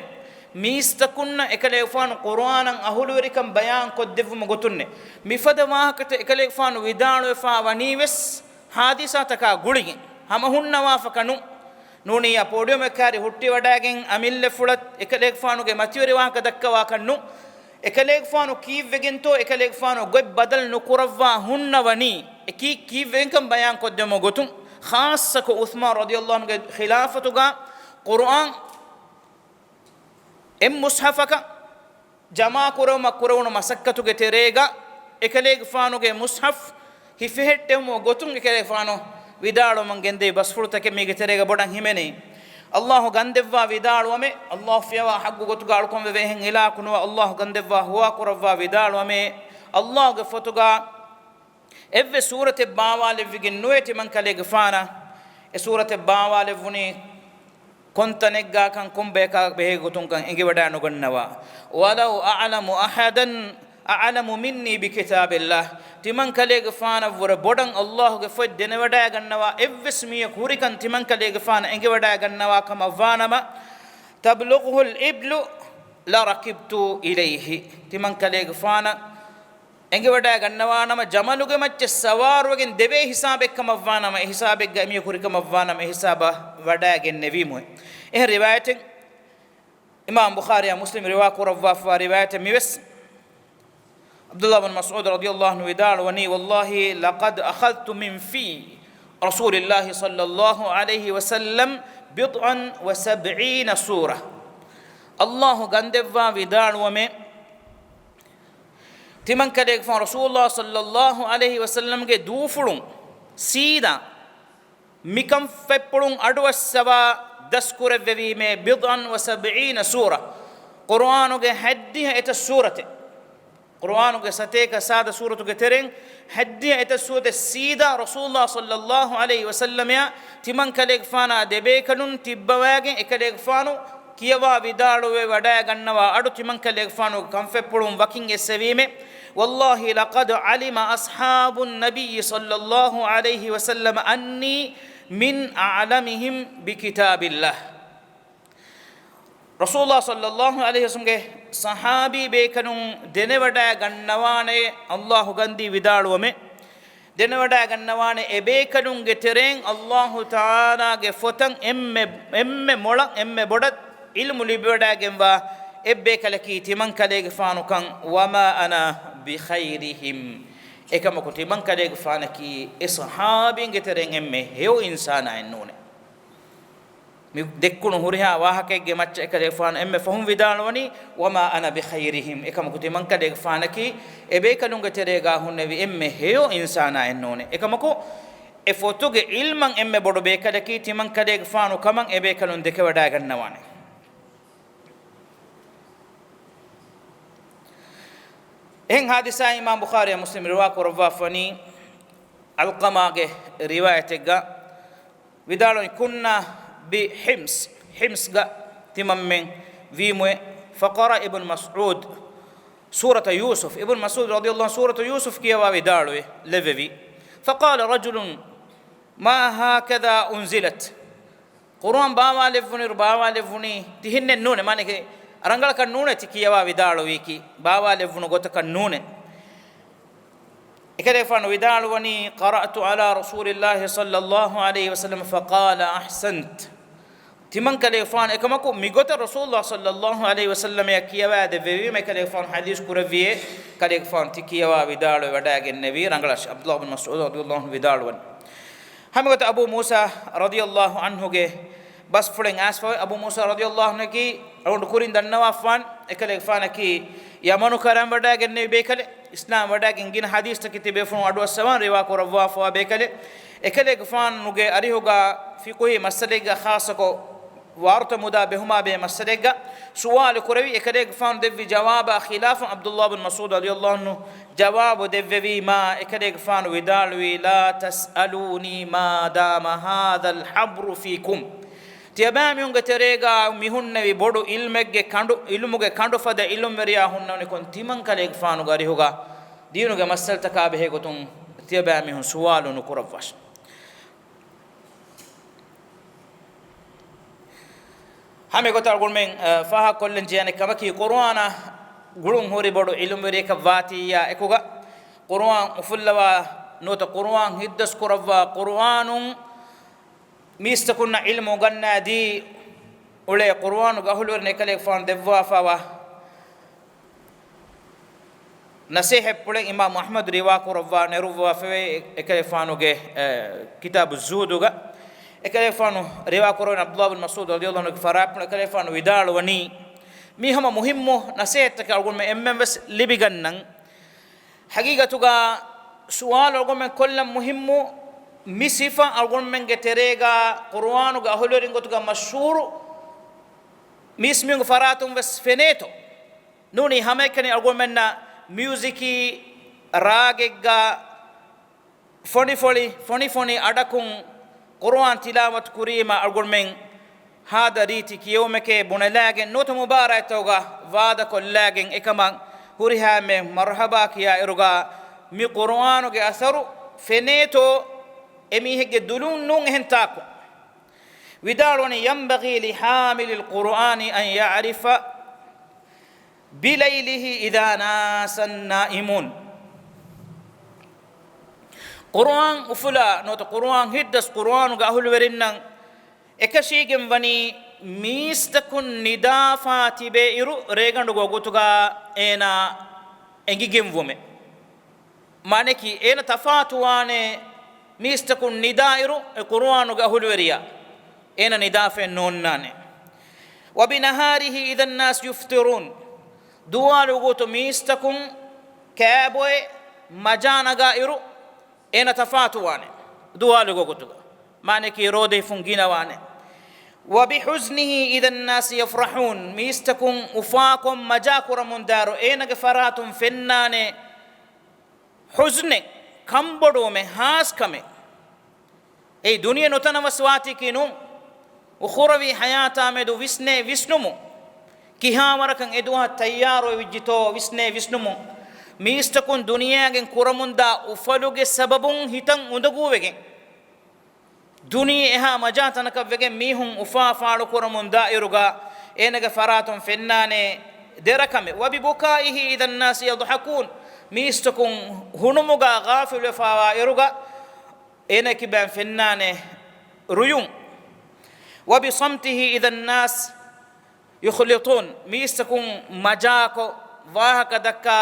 މީސްތަކުންނަށް އެކަލޭގެފާނު ޤުރުއާނަށް އަހުލުވެރިކަން ބަޔާން ކޮށްދެއްވުމުގެ ގޮތުންނޭ. މިފަދަ ވާހަކަތައް އެކަލޭގެފާނު ވިދާޅުވެފާ ވަނީވެސް ޙާދިސާތަކާ ގުޅިގެން. ހަމަ ހުންނަވާފަކަން ނޫން. ނޫނިއްޔާ ޕޯޑިއަމެއް ކާރި ހުއްޓިވަޑައިގެން އަމިއްލަފުޅަށް އެކަލޭގެފާނުގެ މަތިވެރި ވާހަކަ ދައްކަވާކަށް ނޫން. އެކަލޭގެފާނު ކީއްވެގެންތޯ އެކަލޭގެފާނު ގޮތް ބަދަލު ނުކުރައްވާ ހުންނަވަނީ؟ އެކީ ކީއްވެގެންކަން ބަޔާން ކޮށްދެމު ގޮތުން، ޚާއްޞަކޮށް ޢުޘްމާން ރަޟިޔަﷲ ޢަންހުގެ ޚިލާފަތުގަ ޤުރުއާން އެއް މުޞްޙަފަކަށް ޖަމާ ކުރެވުމަށް ކުރެވުނު މަސައްކަތުގެ ތެރޭގަ އެކަލޭގެފާނުގެ މުޞްޙަފް ހިފެހެއްޓެވުމުގެ ގޮތުން އެކަލޭގެފާނު ވިދާޅުވަމުން ގެންދެވި ބަސްފުޅުތަކެއް މީގެ ތެރޭގަ ބޮޑަށް ހިމެނޭ. ﷲ ގަންދެއްވާ ވިދާޅުވަމޭ، ﷲ ފިޔަވާ ޙައްޤު ގޮތުގަ އަޅުކަން ވެވޭ އެހެން އިލާހަކު ނުވާ، ﷲ ގަންދެއްވާ ހުވާ ކުރައްވާ ވިދާޅުވަމޭ. ﷲ ގެ ފޮތުގަ އެއްވެސް ސޫރަތެއް ބާވާލެއްވިގެން ނުވޭ ތިމަންކަލޭގެފާނަށް. އެ ސޫރަތެއް ބާވާލެއްވުނީ ކޮންތަނެއްގާކަން ކޮންބަޔަކާ ބެހޭ ގޮތުންކަން އެނގިވަޑައި ނުގަންނަވާ. ولو أعلم أحدا أعلم مني بكتاب الله. ތިމަންކަލޭގެފާނަށްވުރެ ބޮޑަށް ﷲގެ ފޮތް ދެނެވަޑައިގަންނަވާ އެއްވެސް މީހަކު ހުރިކަން ތިމަންކަލޭގެފާނަށް އެނގިވަޑައިގަންނަވާ ކަމަށް ވާނަމަ، تبلغه الإبل لركبت إليه. ތިމަންކަލޭގެފާނަށް އެނގިވަޑައިގަންނަވާނަމަ، ޖަމަލުގެ މައްޗަށް ސަވާރުވެގެން ދެވޭ ހިސާބެއް ކަމަށް ވާނަމަ، އެ ހިސާބެއްގަ އެމީހަކު ހުރިކަމަށް ވާނަމަ، އެ ހިސާބަށް ވަޑައިގެންނެވީމުވެ. އެހެން ރިވާޔަތެއް އިމާމް ބުޚާރީއާ މުސްލިމް ރިވާކުރައްވާފަވާ ރިވާޔަތެއް މިވެސް، ޢަބްދުﷲ ބިން މަސްޢޫދު ރަޟިޔަﷲ ޢަންހު ވިދާޅުވަނީ، والله لقد أخذت من في رسول الله صلى الله عليه وسلم بضعا وسبعين سورة. ﷲ ގަންދެއްވާ ވިދާޅުވަމޭ، ތިމަންކަލޭގެފާނު ރަސޫލުﷲ ޞައްލަﷲ ޢަލައިހި ވަސައްލަމްގެ ދޫފުޅުން ސީދާ މިކަންފަތްޕުޅުން އަޑުއައްސަވާ ދަސްކުރެއްވެވީމޭ، بضعا وسبعين سورة، ޤުރުއާނުގެ ހަތްދިހަ އެތައް ސޫރަތެއް. ޤުރުއާނުގެ ސަތޭކަ ސާދަ ސޫރަތުގެ ތެރެއިން ހަތްދިހަ އެތައް ސޫރަތެއް ސީދާ ރަސޫލުﷲ ޞައްލަﷲ ޢަލައިހި ވަސައްލަމައާ ތިމަންކަލޭގެފާނާ ދެބޭކަލުން ތިއްބަވާގެން، އެކަލޭގެފާނު ކިޔަވާ ވިދާޅުވެ ވަޑައިގަންނަވާ އަޑު ތިމަންކަލޭގެފާނުގެ ކަންފަތްޕުޅުން ވަކިން އެއްސެވީމޭ، والله لقد علم أصحاب النبي صلى الله عليه وسلم أني من أعلمهم بكتاب الله. ރަސޫލުﷲ ޞައްލަﷲ ޢަލައިހި ވަސައްލަމްގެ ޞަޙާބީ ބޭކަލުން ދެނެވަޑައިގަންނަވާނެ، ﷲ ގަންދީ ވިދާޅުވަމޭ، ދެނެވަޑައިގަންނަވާނެ އެބޭކަލުންގެ ތެރެއިން ﷲ ތަޢާލާގެ ފޮތަށް އެންމެ، އެންމެ މޮޅަށް އެންމެ ބޮޑަށް ޢިލްމު ލިބިވަޑައިގެންވާ އެއްބޭކަލަކީ ތިމަންކަލޭގެފާނުކަން، وما أنا بخيرهم، އެކަމަކު ތިމަންކަލޭގެފާނަކީ އެ ޞަޙާބީންގެ ތެރެއިން އެންމެ ހެޔޮ އިންސާނާއެއް ނޫނޭ. މި ދެއްކުނު ހުރިހާ ވާހަކައެއްގެ މައްޗަށް އެކަލޭގެފާނު އެންމެ ފަހުން ވިދާޅުވަނީ، وما أنا بخيرهم، އެކަމަކު ތިމަންކަލޭގެފާނަކީ އެބޭކަލުންގެ ތެރޭގާ ހުންނެވި އެންމެ ހެޔޮ އިންސާނާއެއް ނޫނޭ. އެކަމަކު އެ ފޮތުގެ ޢިލްމަށް އެންމެ ބޮޑު ބޭކަލަކީ ތިމަންކަލޭގެފާނު ކަމަށް އެބޭކަލުން ދެކެވަޑައިގަންނަވާނެ. އެހެން ޙާދިސާއެއް އިމާމް ބުޚާރީ މުސްލިމް ރިވާ ކުރައްވާފަވަނީ ޢަލްޤަމާގެ ރިވާޔަތެއްގަ ވިދާޅުވީ، كنا بحمص، ޙިމްޞްގަ ތިމަންމެން ވީމުވެ، فقرأ ابن مسعود سورة يوسف، އިބްނު މަސްޢޫދު ރަޟިޔަﷲ ޢަންހު ސޫރަތު ޔޫސުފް ކިޔަވާ ވިދާޅުވި، ލެއްވެވި. فقال رجل ما هكذا أنزلت، ޤުރުއާން ބާވާލެއްވުނިއިރު ބާވާލެއްވުނީ ތިހެންނެއް ނޫނޭ، މާނައަކީ ރަނގަޅަކަށް ނޫނޭ ތި ކިޔަވާ ވިދާޅުވީކީ، ބާވާލެއްވުނު ގޮތަކަށް ނޫނޭ. އެކަލޭގެފާނު ވިދާޅުވަނީ، قرأت على رسول الله صلى الله عليه وسلم فقال أحسنت. ތިމަންކަލޭގެފާނު އެކަމަކު މިގޮތަށް ރަސޫލުﷲ ޞައްލަﷲ ޢަލައިހި ވަސައްލަމައަށް ކިޔަވާދެއްވެވީމަ، އެކަލޭގެފާނު ޙަދީޘް ކުރެއްވިއޭ، ކަލޭގެފާނު ތި ކިޔަވާ ވިދާޅުވެ ވަޑައިގެންނެވީ ރަނގަޅަށް. ޢަބްދުﷲ ބިން މަސްޢޫދު ރަޟިޔަﷲ ޢަންހު ވިދާޅުވަނީ. ހަމަގޮތަށް އަބޫ މޫސާ ރަޟިޔަﷲ ޢަންހުގެ ބަސްފުޅެއް އައިސްފަވޭ. އަބޫ މޫސާ ރަޟިޔަﷲ ޢަންހުއަކީ އަޅުގަނޑު ކުރިން ދަންނަވާފާން، އެކަލޭގެފާނަކީ ޔަމަނު ކަރަން ވަޑައިގެންނެވި ބޭކަލެއް، އިސްލާމް ވަޑައިގެން ގިނަ ޙަދީޘްތަކެއް ތިބޭފުޅުން އަޑުއައްސަވާން ރިވާ ކުރައްވާފަވާ ބޭކަލެއް. އެކަލޭގެފާނުގެ އަރިހުގަ ފިޤުހީ މައްސަލައެއްގަ ޚާއްޞަކޮށް ވާރުތަ މުދާ ބެހުމާ ބެހޭ މައްސަލައެއްގަ ސުވާލު ކުރެވި، އެކަލޭގެފާނު ދެއްވި ޖަވާބާ ޚިލާފަށް ޢަބްދުﷲ ބިން މަސްޢޫދު ރަޟިޔަﷲ ޢަންހު ޖަވާބު ދެއްވެވީމާ، އެކަލޭގެފާނު ވިދާޅުވީ، لا تسألوني ما دام هذا الحبر فيكم. ތިޔަބައިމީހުންގެ ތެރޭގަ މިހުންނެވި ބޮޑު ޢިލްމެއްގެ ކަނޑު، ޢިލްމުގެ ކަނޑު ފަދަ ޢިލްމުވެރިޔާ ހުންނަވަނިކޮށް، ތިމަންކަލޭގެފާނުގެ އަރިހުގަ ދީނުގެ މައްސަލަތަކާ ބެހޭގޮތުން ތިޔަބައިމީހުން ސުވާލު ނުކުރައްވާށި. ހަމަ އެގޮތަށް އަޅުގަނޑުމެން، އަ، ފާހަގަކޮށްލަން ޖެހޭނެ ކަމަކީ، ޤުރުއާނާ ގުޅުން ހުރި ބޮޑު ޢިލްމުވެރިއެކަށް ވާތީއާ އެކުގަ، ޤުރުއާން އުފުއްލަވާ ނުވަތަ ޤުރުއާން ހިތްދަސް ކުރައްވާ، ޤުރުއާނުން މީސްތަކުންނަށް ޢިލްމު އުނގަންނާދީ އުޅޭ ޤުރުއާނުގެ އަހުލުވެރިން އެކަލޭގެފާނު ދެއްވާފައިވާ ނަޞޭޙަތްޕުޅެއް އިމާމު އަޙްމަދު ރިވާ ކުރައްވާ ނެރުއްވާފައިވޭ، އެކަލޭގެފާނުގެ، އެ، ކިތާބު ޒުހުދުގަ. އެކަލޭގެފާނު ރިވާ ކުރައްވަނީ ޢަބްދުﷲ ބިން މަސްޢޫދު ރަޟިޔަﷲ ޢަންހުގެ ފަރާތްޕުޅު. އެކަލޭގެފާނު ވިދާޅުވަނީ، މީ ހަމަ މުހިއްމު ނަޞޭޙަތްތަކެއް، އަޅުގަނޑުމެން އެންމެން ވެސް ލިބިގަންނަން. ޙަޤީޤަތުގަ ސުވާލު އަޅުގަނޑުމެން ކޮށްލަން މުހިއްމު، މި ސިފަ އަޅުގަނޑުމެންގެ ތެރޭގަ ޤުރުއާނުގެ އަހުލުވެރިން ގޮތުގަ މަޝްހޫރު މީސްމީހުންގެ ފަރާތުން ވެސް ފެނޭތޯ؟ ނޫނީ ހަމައެކަނި އަޅުގަނޑުމެންނަށް މިއުޒިކީ ރާގެއްގަ ފޮނިފޮޅި، ފޮނިފޮނި އަޑަކުން ޤުރުއާން ތިލާވަތު ކުރީމަ އަޅުގަނޑުމެން ހާދަ ރީތި ކިޔެވުމެކޭ ބުނެލާގެން ނުވަތަ މުބާރާތްތަކުގަ ވާދަކޮށްލާގެން އެކަމަށް ހުރިހާމެ މަރްޙަބާ ކިޔާ އިރުގަ މި ޤުރުއާނުގެ އަސަރު ފެނޭތޯ އެމީހެއްގެ ދުލުން ނޫން އެހެން ތާކު. ވިދާޅުވަނީ، ينبغي لحامل القرآن أن يعرف بليله إذا ناس النائمون. ޤުރުއާން އުފުލާ ނުވަތަ ޤުރުއާން ހިތްދަސް ޤުރުއާނުގެ އަހުލުވެރިންނަށް އެކަށީގެން ވަނީ މީސްތަކުން ނިދާފާ ތިބޭ އިރު ރޭގަނޑުގެ ވަގުތުގަ އޭނާ އެނގިގެންވުމެއް. މާނައަކީ އޭނަ ތަފާތުވާނެ މީސްތަކުން ނިދާއިރު އެ ޤުރުއާނުގެ އަހުލުވެރިޔާ އޭނަ ނިދާފައެއް ނޯންނާނެ. وبنهاره إذا الناس يفطرون. ދުވާލު ވަގުތު މީސްތަކުން ކާބޮއެ މަޖާ ނަގާ އިރު އޭނަ ތަފާތުވާނެ ދުވާލު ވަގުތުގަ. މާނައަކީ ރޯދަ ހިފުން ގިނަވާނެ. وبحزنه إذا الناس يفرحون. މީސްތަކުން އުފާކޮށް މަޖާ ކުރަމުންދާއިރު އޭނަގެ ފަރާތުން ފެންނާނެ ޙުޒްނެއް، ކަންބޮޑުވުމެއް، ހާސްކަމެއް. އެއީ ދުނިޔެ ނުތަނަވަސް ވާތީކީ ނޫން. އުޚުރަވީ ޙަޔާތާމެދު ވިސްނޭ ވިސްނުމުން. ކިހާވަރަކަށް އެދުވަހަށް ތައްޔާރުވެވިއްޖެތޯ ވިސްނޭ ވިސްނުމުން. މީސްތަކުން ދުނިޔޭގެން ކުރަމުންދާ އުފަލުގެ ސަބަބުން ހިތަށް އުނދަގޫވެގެން، ދުނިޔެ އެހާ މަޖާ ތަނަކަށްވެގެން މީހުން އުފާ ފާޅުކުރަމުން ދާއިރުގަ އޭނަގެ ފަރާތުން ފެންނާނެ ދެރަކަމެއް. وببكائه إذا الناس يضحكون. މީސްތަކުން ހުނުމުގަ ޣާފިލުވެފާވާ އިރުގަ އޭނަ ކިބައިން ފެންނާނެ ރުޔުން. وبصمته إذا الناس يخلطون. މީސްތަކުން މަޖާކޮށް ވާހަކަ ދައްކާ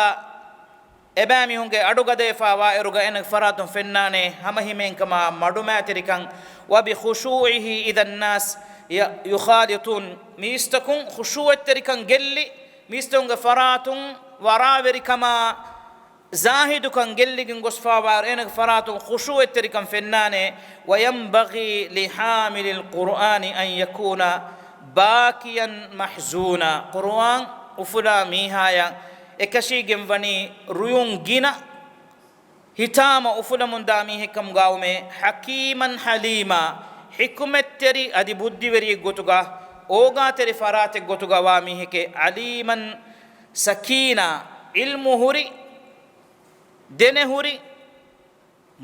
އެބައިމީހުންގެ އަޑުގަދަވެފާވާ އިރުގަ އޭނަގެ ފަރާތުން ފެންނާނެ ހަމަހިމޭންކަމާ މަޑުމައިތިރިކަން. وبخشوعه إذا الناس ي-، يخالطون. މީސްތަކުން ޚުޝޫޢަތްތެރިކަން ގެއްލި، މީސްތަކުންގެ ފަރާތުން ވަރާވެރިކަމާ ޒާހިދުކަން ގެއްލިގެން ގޮސްފާވާއިރު އޭނަގެ ފަރާތުން ޚުޝޫޢަތްތެރިކަން ފެންނާނެ. وينبغي لحامل القرآن أن يكون باكيا محزونا. ޤުރުއާން އުފުލާ މީހާޔަށް އެކަށީގެންވަނީ ރުޔުން ގިނަ، ހިތާމަ އުފުލަމުންދާ މީހެއްކަމުގައުމޭ. حكيما حليما، ޙިކުމަތްތެރި އަދި ބުއްދިވެރިއެއްގޮތުގަ، އޯގާތެރި ފަރާތެއްގޮތުގަ ވާ މީހެކޭ. عليما سكينا، ޢިލްމު ހުރި، ދެނެހުރި،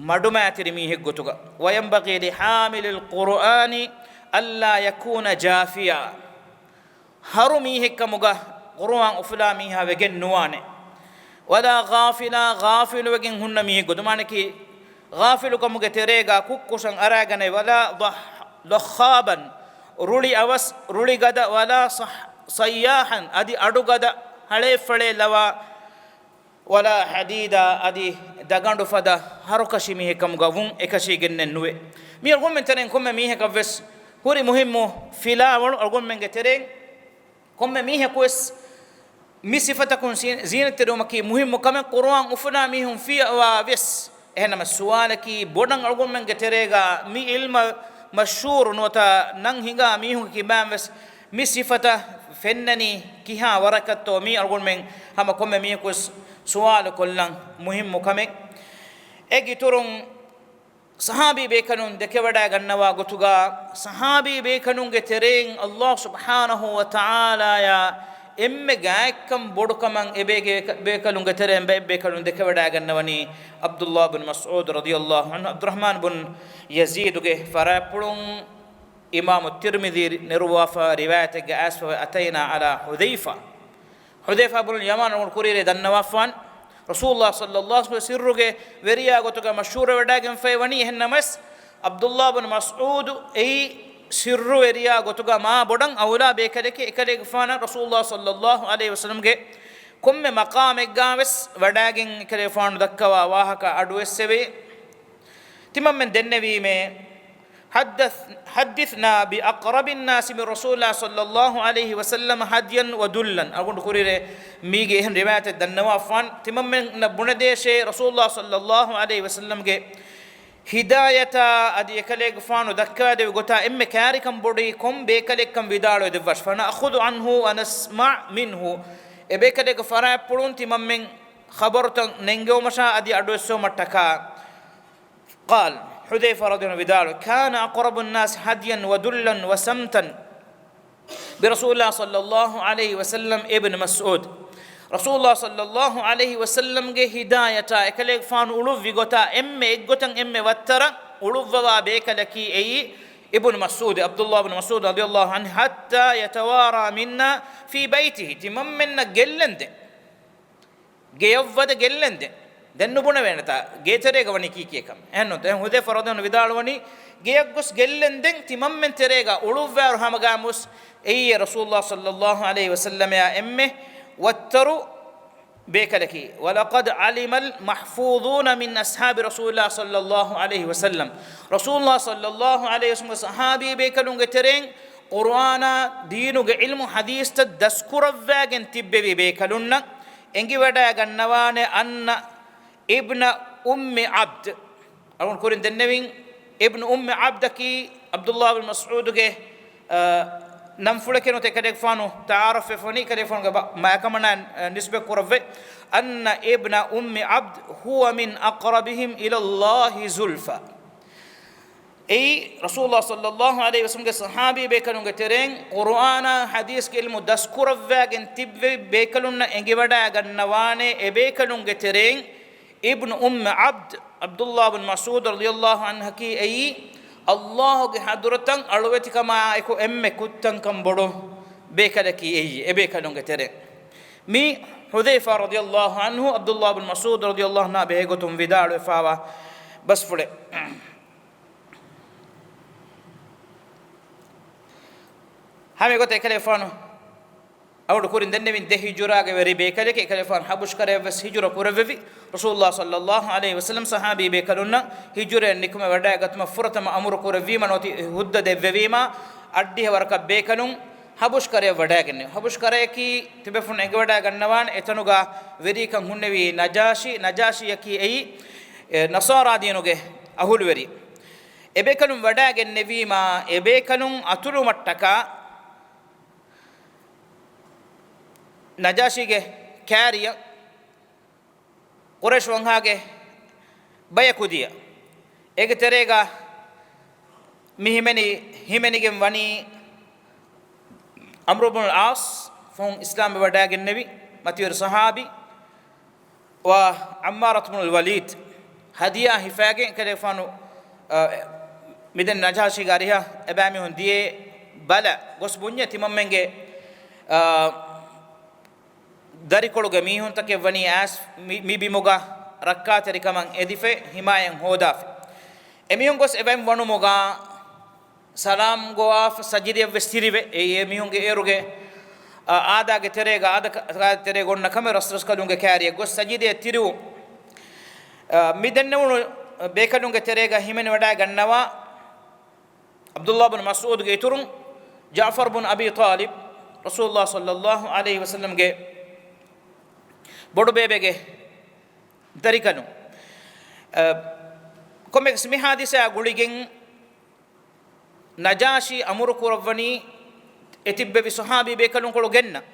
މަޑުމައިތިރި މީހެއްގޮތުގަ. وينبغي لحامل القرآن ألا يكون جافيا. ހަރު މީހެއްކަމުގަ ޤުރުއާން އުފުލާ މީހާ ވެގެން ނުވާނެ. ولا غافلا، ޣާފިލުވެގެން ހުންނަ މީހެއްގޮތު. މާނައަކީ، ޣާފިލުކަމުގެ ތެރޭގަ ކުށްކުށަން އަރާގަނެ. ولا ضح-، ضخابا، ރުޅި އަވަސް، ރުޅި ގަދަ. ولا صح-، صياحا، އަދި އަޑުގަދަ، ހަޅޭއްފަޅޭ ލަވާ. ولا حديدا، އަދި ދަގަނޑު ފަދަ ހަރުކަށި މީހެއްކަމުގަ ވުން އެކަށީގެންނެއް ނުވޭ. މި އަޅުގަނޑުމެން ތެރެއިން ކޮންމެ މީހަކަށްވެސް ހުރި މުހިއްމު ފިލާވަޅު. އަޅުގަނޑުމެންގެ ތެރެއިން ކޮންމެ މީހަކުވެސް މި ސިފަތަކުން ޒީ-، ޒީނަތްތެރިވުމަކީ މުހިއްމު ކަމެއް. ޤުރުއާން އުފުލާ މީހުން ފިޔަވާ ވެސް. އެހެންނަމަ ސުވާލަކީ، ބޮޑަށް އަޅުގަނޑުމެންގެ ތެރޭގަ މި ޢިލްމަށް މަޝްހޫރު ނުވަތަ ނަން ހިނގާ މީހުންގެ ކިބާން ވެސް މި ސިފަތައް ފެންނަނީ ކިހާ ވަރަކަށްތޯ؟ މީ އަޅުގަނޑުމެން ހަމަ ކޮންމެ މީހަކުވެސް ސުވާލު ކޮށްލަން މުހިއްމު ކަމެއް. އޭގެ އިތުރުން، ޞަޙާބީ ބޭކަލުން ދެކެވަޑައިގަންނަވާ ގޮތުގަ، ޞަޙާބީ ބޭކަލުންގެ ތެރެއިން ﷲ ސުބްޙާނަހޫ ވަތަޢާލާޔާ އެންމެ ގާތްކަން ބޮޑުކަމަށް އެބޭގެ-، ބޭކަލުންގެ ތެރެއިން ބައެއް ބޭކަލުން ދެކެވަޑައިގަންނަވަނީ ޢަބްދުﷲ ބިން މަސްޢޫދު ރަޟިޔަﷲ ޢަންހު، ޢަބްދުއްރަޙްމާން ބުން ޔަޒީދުގެ ފަރާތްޕުޅުން. އިމާމު ތިރްމިޛީ ނެރުއްވާފަ ރިވާޔަތެއްގަ އައިސްފަވެ، أتينا على حذيفة. ޙުޛައިފާ ބުނުލް ޔަމާން ރަޙިމަހުﷲ ކުރީރޭ ދަންނަވާފާން، ރަސޫލުﷲ ޞައްލަﷲ ޢަލައިހި ވަސައްލަމް ސިއްރުގެ ވެރިޔާ ގޮތުގަ މަޝްހޫރުވެވަޑައިގެންފައި ވަނީ. އެހެންނަމަވެސް، ޢަބްދުﷲ ބިން މަސްޢޫދު އެއީ ސިއްރު ވެރިޔާ ގޮތުގަ މާ ބޮޑަށް އައުލާ ބޭކަލެކޭ. އެކަލޭގެފާނަށް ރަސޫލުﷲ ޞައްލަﷲ ޢަލައިހި ވަސައްލަމްގެ ކޮންމެ މަޤާމެއްގަ ވެސް ވަޑައިގެން އެކަލޭގެފާނު ދައްކަވާ ވާހަކަ އަޑުއެއްސެވޭ. ތިމަންމެން ދެންނެވީމޭ، حدث-، حدثنا بأقرب الناس من رسول الله صلى الله عليه وسلم هديا ودلا. އަޅުގަނޑު ކުރިއިރޭ މީގެ އެހެން ރިވާޔަތެއް ދަންނަވާފާން. ތިމަންމެންނަށް ބުނެދޭށޭ، ރަސޫލުﷲ ޞައްލަﷲ ޢަލައިހި ވަސައްލަމްގެ ހިދާޔަތާ އަދި އެކަލޭގެފާނު ދައްކާދެއްވި ގޮތާ އެންމެ ކާރިކަން ބޮޑުވީ ކޮން ބޭކަލެއްކަން ވިދާޅުވެ ދެއްވާށި. فنأخذ عنه ونسمع منه. އެބޭކަލެއްގެ ފަރާތްޕުޅުން ތިމަންމެން ޚަބަރުތައް ނެންގެވުމަށާ އަދި އަޑުއެއްސެވުމަށްޓަކާ. قال، ޙުޛައިފާ ރަޟިޔަﷲ ޢަންހު ވިދާޅުވި، كان أقرب الناس هديا ودلا وسمتا برسول الله صلى الله عليه وسلم ابن مسعود. ރަސޫލާ ޞައްލައްލާހު ޢަލައިހި ވަސައްލަމްގެ ހިދާޔަތާ އެކަލޭގެފާނު އުޅުއްވި ގޮތާ އެންމެ އެއްގޮތަށް އެންމެ ވައްތަރަށް އުޅުއްވަވާ ބޭކަލަކީ އެއީ އިބްނު މަސްޢޫދު، ޢަބްދުﷲ ބިން މަސްޢޫދު ރަޟިޔަﷲ ޢަންހު، ޙައްތާ ޔަތަވާރާ މިންނާ ފީ ބައިތިހި، ތިމަންމެންނަށް ގެއްލެންދެން. ގެޔަށްވަދެ ގެއްލެންދެން. ދެން ނުބުނެވޭނެތާ ގޭތެރޭގަ ވަނީ ކީކޭ ކަމެއް. އެހެންނު، ދެން ޙުޛައިފާ ރަޟިޔަﷲ ޢަންހު ވިދާޅުވަނީ، ގެޔަށްގޮސް ގެއްލެންދެން ތިމަންމެން ތެރޭގަ އުޅުއްވާއިރު ހަމަގައިމުވެސް އެއީ ރަސޫލާ ޞައްލައްލާހު ޢަލައިހި ވަސައްލަމައާ އެންމެ ވައްތަރު ބޭކަލަކީ. ވަލަޤަދް ޢަލިމަލް މަޙްފޫޡޫނަ މިން އަޞްޙާބި ރަސޫލިﷲ ޞައްލައްލާހު ޢަލައިހި ވަސައްލަމް. ރަސޫލާ ޞައްލައްލާހު ޢަލައިހި ވަސައްލަމްގެ ޞަޙާބީ ބޭކަލުންގެ ތެރެއިން ޤުރުއާނާ، ދީނުގެ ޢިލްމު، ޙަދީޘްތައް ދަސްކުރައްވާގެން ތިއްބެވި ބޭކަލުންނަށް އެނގިވަޑައިގަންނަވާނެ، އަންނަ އިބްނަ އުއްމި ޢަބްދު. އަޅުގަނޑު ކުރިން ދެންނެވިން، އިބްނު އުއްމި ޢަބްދަކީ ޢަބްދުﷲ ބިން މަސްޢޫދުގެ، އަ، ނަންފުޅެކޭ ނުވަތަ އެކަލޭގެފާނު ތަޢާރަފްވެފަވަނީ، އެކަލޭގެފާނުގެ ބަ-، މާތްކަމަނާ، އަ، ނިސްބަތް ކުރައްވައި، އަންނަ އިބްނަ އުއްމި ޢަބްދު ހުވަ މިން އަޤްރަބިހިމް އިލައްލާހި ޒުލްފާ. އެއީ، ރަސޫލާ ޞައްލައްލާހު ޢަލައިހި ވަސައްލަމްގެ ޞަޙާބީ ބޭކަލުންގެ ތެރެއިން ޤުރުއާނާ ޙަދީޘްގެ ޢިލްމު ދަސްކުރައްވާގެން ތިއްބެވި ބޭކަލުންނަށް އެނގިވަޑައިގަންނަވާނެ، އެބޭކަލުންގެ ތެރެއިން އިބްނު އުއްމި ޢަބްދު، ޢަބްދުﷲ ބިން މަސްޢޫދު ރަޟިޔަﷲ ޢަންހަކީ އެއީ، ﷲގެ ޙަޟްރަތަށް އަޅުވެތިކަމާއެކު އެންމެ ކުށްތަންކަން ބޮޑު ބޭކަލަކީ އެއީ، އެބޭކަލުންގެ ތެރެއިން. މީ ޙުޛައިފާ ރަޟިޔަﷲ ޢަންހު، ޢަބްދުﷲ ބިން މަސްޢޫދު ރަޟިޔަﷲ ޢަންހާ ބެހޭގޮތުން ވިދާޅުވެފާވާ ބަސްފުޅެއް. ހަމަ އެގޮތަށް އެކަލޭގެފާނު އަޅުގަނޑު ކުރިން ދެންނެވިން ދެ ހިޖުރާގެ ވެރި ބޭކަލެކޭ، އެކަލޭގެފާނު ޙަބަޝްކަރަޔަށްވެސް ހިޖުރަ ކުރެއްވެވި. ރަސޫލުﷲ ޞައްލައްލާހު ޢަލައިހި ވަސައްލަމް ޞަޙާބީ ބޭކަލުންނަށް ހިޖުރަޔަށް ނިކުމެ ވަޑައިގަތުމަށް ފުރަތަމަ އަމުރު ކުރެއްވީމަ ނުވަތަ ހުއްދަ ދެއްވެވީމާ، އަށްޑިހަ ވަރަކަށް ބޭކަލުން ޙަބަޝްކަރަޔަށް ވަޑައިގެންނެވި. ޙަބަޝްކަރަޔަކީ ތިބޭފުޅުން އެނގިވަޑައިގަންނަވާނެ އެތަނުގަ ވެރިކަން ހުންނެވީ ނަޖާޝީ، ނަޖާޝީއަކީ އެއީ، އެ، ނަޞާރާ ދީނުގެ އަހުލުވެރި. އެބޭކަލުން ވަޑައިގެންނެވީމާ، އެބޭކަލުން އަތުލުމަށްޓަކާ ނަޖާޝީގެ ކާރިޔަށް ޤުރައިޝް ވަންހާގެ ބަޔަކު ދިޔަ. އޭގެ ތެރޭގަ މި ހިމެނި، ހިމެނިގެން ވަނީ ޢަމްރު ބުނުލް ޢާޞް ފަހުން އިސްލާމްވެ ވަޑައިގެންނެވި މަތިވެރި ޞަޙާބީ ވާ ޢައްމާރަތު ބުނުލް ވަލީދު ހަދިޔާ ހިފައިގެން އެކަލޭގެފާނު، އަ، މިދެން ނަޖާޝީގެ އަރިހަށް އެބައިމީހުން ދިޔައޭ ބަލަ ގޮސް ބުންޏޭ ތިމަންމެންގެ، އަ، ދަރިކޮޅުގެ މީހުންތަކެއް ވަނީ އައިސް މި، މި ބިމުގަ ރައްކާތެރިކަމަށް އެދިފައި ހިމާޔަތް ހޯދާފަ. އެމީހުން ގޮސް އެބައިން ވަނުމުގަ ސަލާމް ގޮވާފަ ސަޖިދަޔަށްވެސް ތިރިވެ. އެއީ އެމީހުންގެ އޭރުގެ، އާ، އާދާގެ ތެރޭގަ، އާދަ، އާދަ ތެރޭގަ އޮންނަ ކަމެއް ރަސްރަސްކަލުންގެ ކާރިޔަށް ގޮސް ސަޖިދަޔަށް ތިރިވުން. އާ، މި ދެންނެވުނު ބޭކަލުންގެ ތެރޭގަ ހިމެނިވަޑައިގަންނަވާ ޢަބްދުﷲ ބިން މަސްޢޫދުގެ އިތުރުން ޖަޢްފަރު ބުން އަބީ ޠާލިބް، ރަސޫލުﷲ ޞައްލައްލާހު ޢަލައިހި ވަސައްލަމްގެ ބޮޑުބޭބެގެ ދަރިކަލުން. އަ، ކޮންމެއަކަސް މި ޙާދިސާއާ ގުޅިގެން ނަޖާޝީ އަމުރު ކުރައްވަނީ އެތިއްބެވި ޞަޙާބީ ބޭކަލުންކޮޅު ގެންނަން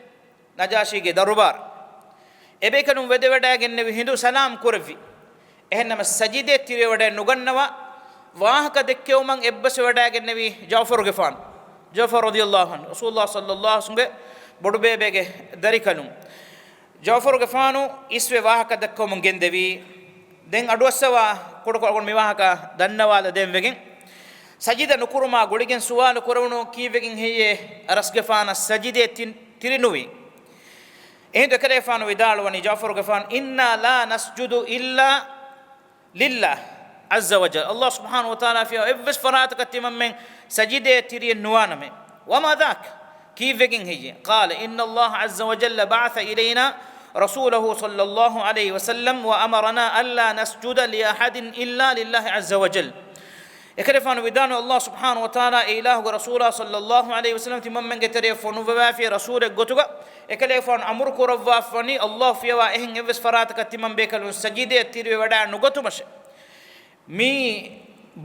ނަޖާޝީގެ ދަރުބާރަށް. އެބޭކަލުން ވެދެވަޑައިގެންނެވި ހިނދު ސަލާމް ކުރެއްވި. އެހެންނަމަ ސަޖިދަޔަށް ތިރިވެވަޑައެއް ނުގަންނަވާ ވާހަކަ ދެއްކެވުމަށް އެއްބަސްވެވަޑައިގެންނެވީ ޖަޢުފަރުގެފާނު، ޖަޢުފަރު ރަޟިޔަﷲ ޢަންހު، ރަސޫލުﷲ ޞައްލައްލާހު ޢަލައިހި ވަސައްލަމްގެ ބޮޑުބޭބެގެ ދަރިކަލުން. ޖަޢުފަރުގެފާނު އިސްވެ ވާހަކަ ދައްކަވަމުން ގެންދެވީ. ދެން އަޑުއައްސަވާ ކުޑަކޮށް އަޅުގަނޑު މި ވާހަކަ ދަންނަވާލަ ދޭން ވެގެން. ސަޖިދަ ނުކުރުމާ ގުޅިގެން ސުވާލު ކުރެވުނު ކީއްވެގެން ހެއްޔޭ ރަސްގެފާނަށް ސަޖިދަޔަށް ތި، ތިރިނުވީ؟ އެހިނދު އެކަލޭގެފާނު ވިދާޅުވަނީ ޖަޢުފަރުގެފާނު، "إنا لا نسجد إلا لله عز وجل." ﷲ ސުބްޙާނަހޫ ވަތަޢާލާ ފިޔަވާ އެއްވެސް ފަރާތަކަށް ތިމަންމެން ސަޖިދަޔަށް ތިރިއެއް ނުވާނަމޭ. "وما ذاك؟" ކީއްވެގެން ހެއްޔޭ؟ قال: "إن الله عز وجل بعث إلينا رسوله صلى الله عليه وسلم وأمرنا ألا نسجد لأحد إلا لله عز وجل." އެކަލޭގެފާނު ވިދާޅުވި، ﷲ ސުބްޙާނަހޫ ވަތަޢާލާ އެ އިލާހުގެ ރަސޫލާ ޞައްލައްލާހު ޢަލައިހި ވަސައްލަމް ތިމަންމެންގެ ތެރެއަށް ފޮނުއްވަވާފިޔޭ ރަސޫލެއް ގޮތުގަ، އެކަލޭގެފާނު އަމުރު ކުރައްވާފަވަނީ ﷲ ފިޔަވާ އެހެން އެއްވެސް ފަރާތަކަށް ތިމަން ބޭކަލުން ސަޖިދަޔަށް ތިރިވެވަޑައި ނުގަތުމަށޭ. މީ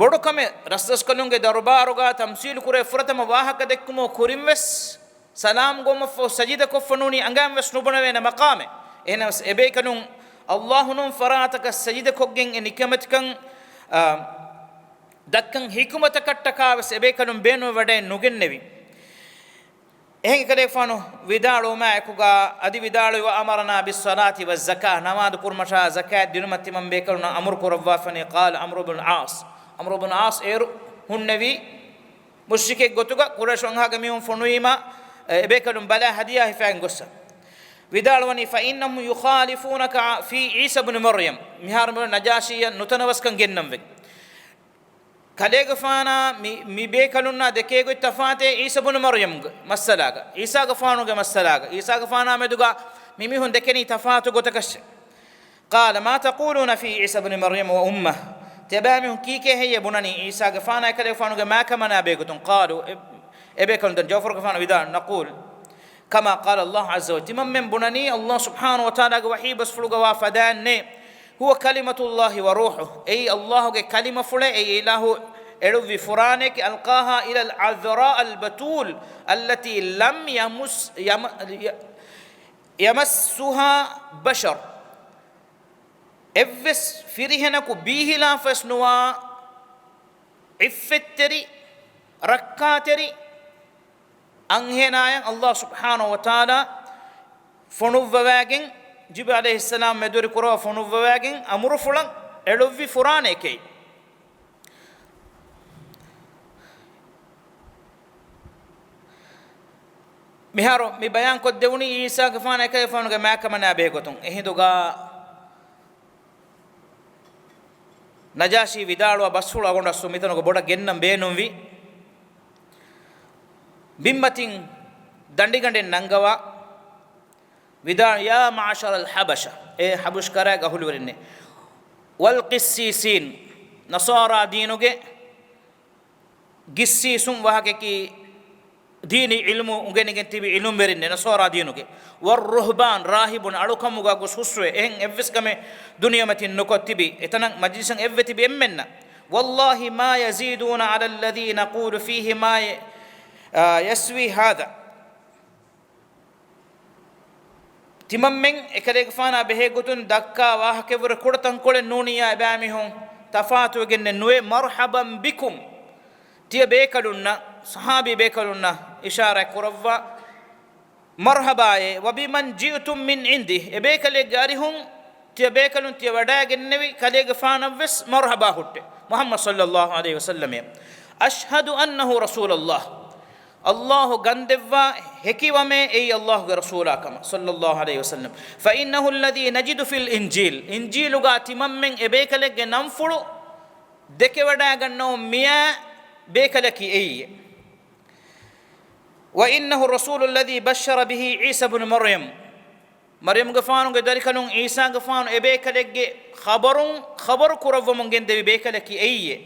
ބޮޑު ކަމެއް. ރަސްރަސްކަލުންގެ ދަރުބާރުގަ ތަމްސީލު ކުރޭ ފުރަތަމަ ވާހަކަ ދެއްކުމުގެ ކުރިން ވެސް ސަލާމް ގޮވުމަށްފަހު ސަޖިދަ ކޮށްފަ ނޫނީ އަނގައިން ވެސް ނުބުނެވޭނެ މަޤާމެއް. އެހެނަސް އެބޭކަލުން ﷲ ނޫން ފަރާތަކަށް ސަޖިދަ ކޮށްގެން އެ ނިކަމެތިކަން، އާ، ދައްކަން ޙިކުމަތަކަށްޓަކާ ވެސް އެބޭކަލުން ބޭނުންވެވަޑައެއް ނުގެންނެވި. އެހެން އެކަލޭގެފާނު ވިދާޅުވުމާ އެކުގަ އަދި ވިދާޅުވި، وأمرنا بالصلاة والزكاة، ނަމާދު ކުރުމަށާ ޒަކާތް ދިނުމަށް ތިމަން ބޭކަލުންނަށް އަމުރު ކުރައްވާފަނީ. قال عمرو بن العاص، ޢަމްރު ބުން ޢާޞް އޭރު ހުންނެވީ މުޝްރިކެއް ގޮތުގަ، ޤުރައިޝް ވަންހާގެ މީހުން ފޮނުވީމާ، އެ، އެބޭކަލުން ބަލާ ހަދިޔާ ހިފައިގެން ގޮއްސަ. ވިދާޅުވަނީ، فإنهم يخالفونك في عيسى ابن مريم. މިހާރު މިއުޅެނީ ނަޖާޝީއަށް ނުތަނަވަސްކަން ގެންނަންވެ. ކަލޭގެފާނާ މި، މި ބޭކަލުންނާ ދެކޭ ގޮތް ތަފާތޭ ޢީސާ ބުނު މަރްޔަމްގެ މައްސަލާގަ، ޢީސާގެފާނުގެ މައްސަލާގަ، ޢީސާގެފާނާ މެދުގަ މި މީހުން ދެކެނީ ތަފާތު ގޮތަކަށެ. قال ما تقولون في عيسى ابن مريم وأمه؟ ތިޔަބައިމީހުން ކީކޭ ހެއްޔޭ ބުނަނީ ޢީސާގެފާނާ އެކަލޭގެފާނުގެ މާކަމަނާ ބެހޭގޮތުން؟ قالوا، އެ، އެބޭކަލުން ދެން ޖައުފަރުގެފާނު ވިދާޅު، نقول كما قال الله عز وجل، ތިމަންމެން ބުނަނީ ﷲ ސުބްޙާނަހޫ ވަތަޢާލާގެ ވަޙީ ބަސްފުޅުގަވާ ފަދައިންނޭ، هو كلمة الله وروحه، އެއީ ﷲގެ ކަލިމަފުޅޭ، އެއީ އިލާހު އެޅުއްވި ފުރާނައެކޭ، ألقاها إلى العذراء البتول التي لم يمس، يم، ي، يمسها بشر، އެއްވެސް ފިރިހެނަކު ބީހިލާފަވެސް ނުވާ ޢިއްފަތްތެރި، ރައްކާތެރި އަންހެނާޔަށް ﷲ ސުބްޙާނަހޫ ވަތަޢާލާ ފޮނުއްވަވައިގެން، ޖިބްރީލް ޢަލައިހިއްސަލާމް މެދުވެރި ކުރައްވާ ފޮނުއްވަވައިގެން އަމުރުފުޅަށް އެޅުއްވި ފުރާނައެކޭ. މިހާރު މި ބަޔާން ކޮށްދެވުނީ ޢީސާގެފާނާ އެކަލޭގެފާނުގެ މާކަމަނާ ބެހޭގޮތުން. އެހިނދުގަ ނަޖާޝީ ވިދާޅުވާ ބަސްފުޅު އަގުނޑަސް މިތަނުގަ ބޮޑަށް ގެންނަން ބޭނުންވި. ބިންމަތިން ދަނޑިގަނޑެއް ނަންގަވާ ވިދާޅު، يا معشر الحبشة، އޭ ޙަބުޝް ކަރާގެ އަހުލުވެރިންނޭ، والقسيسين، ނަޞާރާ ދީނުގެ ގިއްސީސުން ވާހަކަކީ ދީނީ ޢިލްމު އުނގެނިގެން ތިބި ޢިލްމުވެރިންނޭ، ނަޞާރާ ދީނުގެ، والرهبان، ރާހިބުން އަޅުކަމުގަ ގޮސް ހުސްވެ، އެހެން އެއްވެސް ކަމެއް ދުނިޔެމަތިން ނުކޮށް ތިބި، އެތަނަށް މަޖިލިސަށް އެއްވެ ތިބި އެންމެންނަށް، والله ما يزيدون على الذي نقول فيه ما ي، އާ، يسوي هذا. ތިމަންމެން އެކަލޭގެފާނާ ބެހޭގޮތުން ދައްކާ ވާހަކައެއްވުރެ ކުޑަތަންކޮޅެއް ނޫނިއްޔާ އެބައިމީހުން ތަފާތުވެގެންނެއް ނުވޭ. مرحبا بكم، ތިޔަބޭކަލުންނަށް، ޞަޙާބީ ބޭކަލުންނަށް އިޝާރާތް ކުރައްވާ، މަރްޙަބާއޭ، وبمن جئتم من عنده، އެބޭކަލެއްގެ އަރިހުން ތިޔަބޭކަލުން ތިޔަ ވަޑައިގެންނެވި ކަލޭގެފާނަށްވެސް މަރްޙަބާ ހުއްޓޭ، މުޙައްމަދު ޞައްލައްލާހު ޢަލައިހި ވަސައްލަމައޭ. أشهد أنه رسول الله، ﷲ ގަންދެއްވާ ހެކިވަމޭ އެއީ ﷲގެ ރަސޫލާ ކަމަށް، ޞައްލައްލާހު ޢަލައިހި ވަސައްލަމް. فإنه الذي نجد في الإنجيل، އިންޖީލުގަ ތިމަންމެން އެބޭކަލެއްގެ ނަންފުޅު ދެކެވަޑައިގަންނަވަން މިއާ ބޭކަލަކީ އެއީއޭ. وإنه الرسول الذي بشر به عيسى ابن مريم، މަރްޔަމްގެފާނުގެ ދަރިކަލުން ޢީސާގެފާނު އެބޭކަލެއްގެ ޚަބަރުން، ޚަބަރު ކުރައްވަމުން ގެންދެވި ބޭކަލަކީ އެއީއޭ.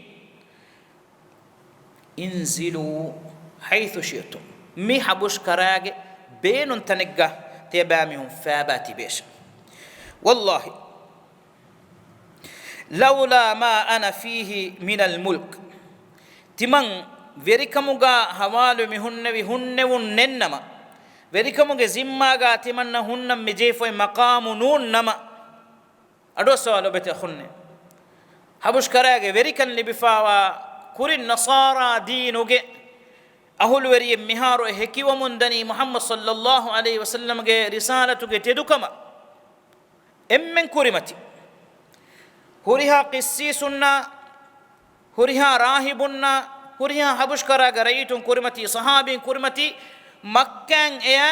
انزلوا حيث شئتم، މި ޙަބުޝް ކަރާގެ ބޭނުން ތަނެއްގަ ތިޔަބައިމީހުން ފައިބާ ތިބޭށެ. والله لولا ما أنا فيه من الملك، ތިމަން ވެރިކަމުގަ ޙަވާލު މި ހުންނެވި ހުންނެވުން ނެތްނަމަ، ވެރިކަމުގެ ޒިންމާގަ ތިމަންނަށް ހުންނަން މި ޖެހިފައި މަޤާމު ނޫން ނަމަ، އަޑުއައްސަވާލޯ ބެތި އަޚުންނޭ. ޙަބުޝް ކަރާގެ ވެރިކަން ލިބިފައިވާ ކުރިން ނަޞާރާ ދީނުގެ އަހުލުވެރިއެއް މިހާރު އެ ހެކިވަމުން ދަނީ މުޙައްމަދު ޞައްލައްލާހު ޢަލައިހި ވަސައްލަމްގެ ރިސާލަތުގެ ތެދުކަމަށް. އެންމެން ކުރިމަތި. ހުރިހާ ޤިއްސީސުންނާ، ހުރިހާ ރާހިބުންނާ، ހުރިހާ ޙަބުޝް ކަރާގެ ރައްޔިތުން ކުރިމަތީ، ޞަޙާބީން ކުރިމަތީ، މައްކާއިން އެއާ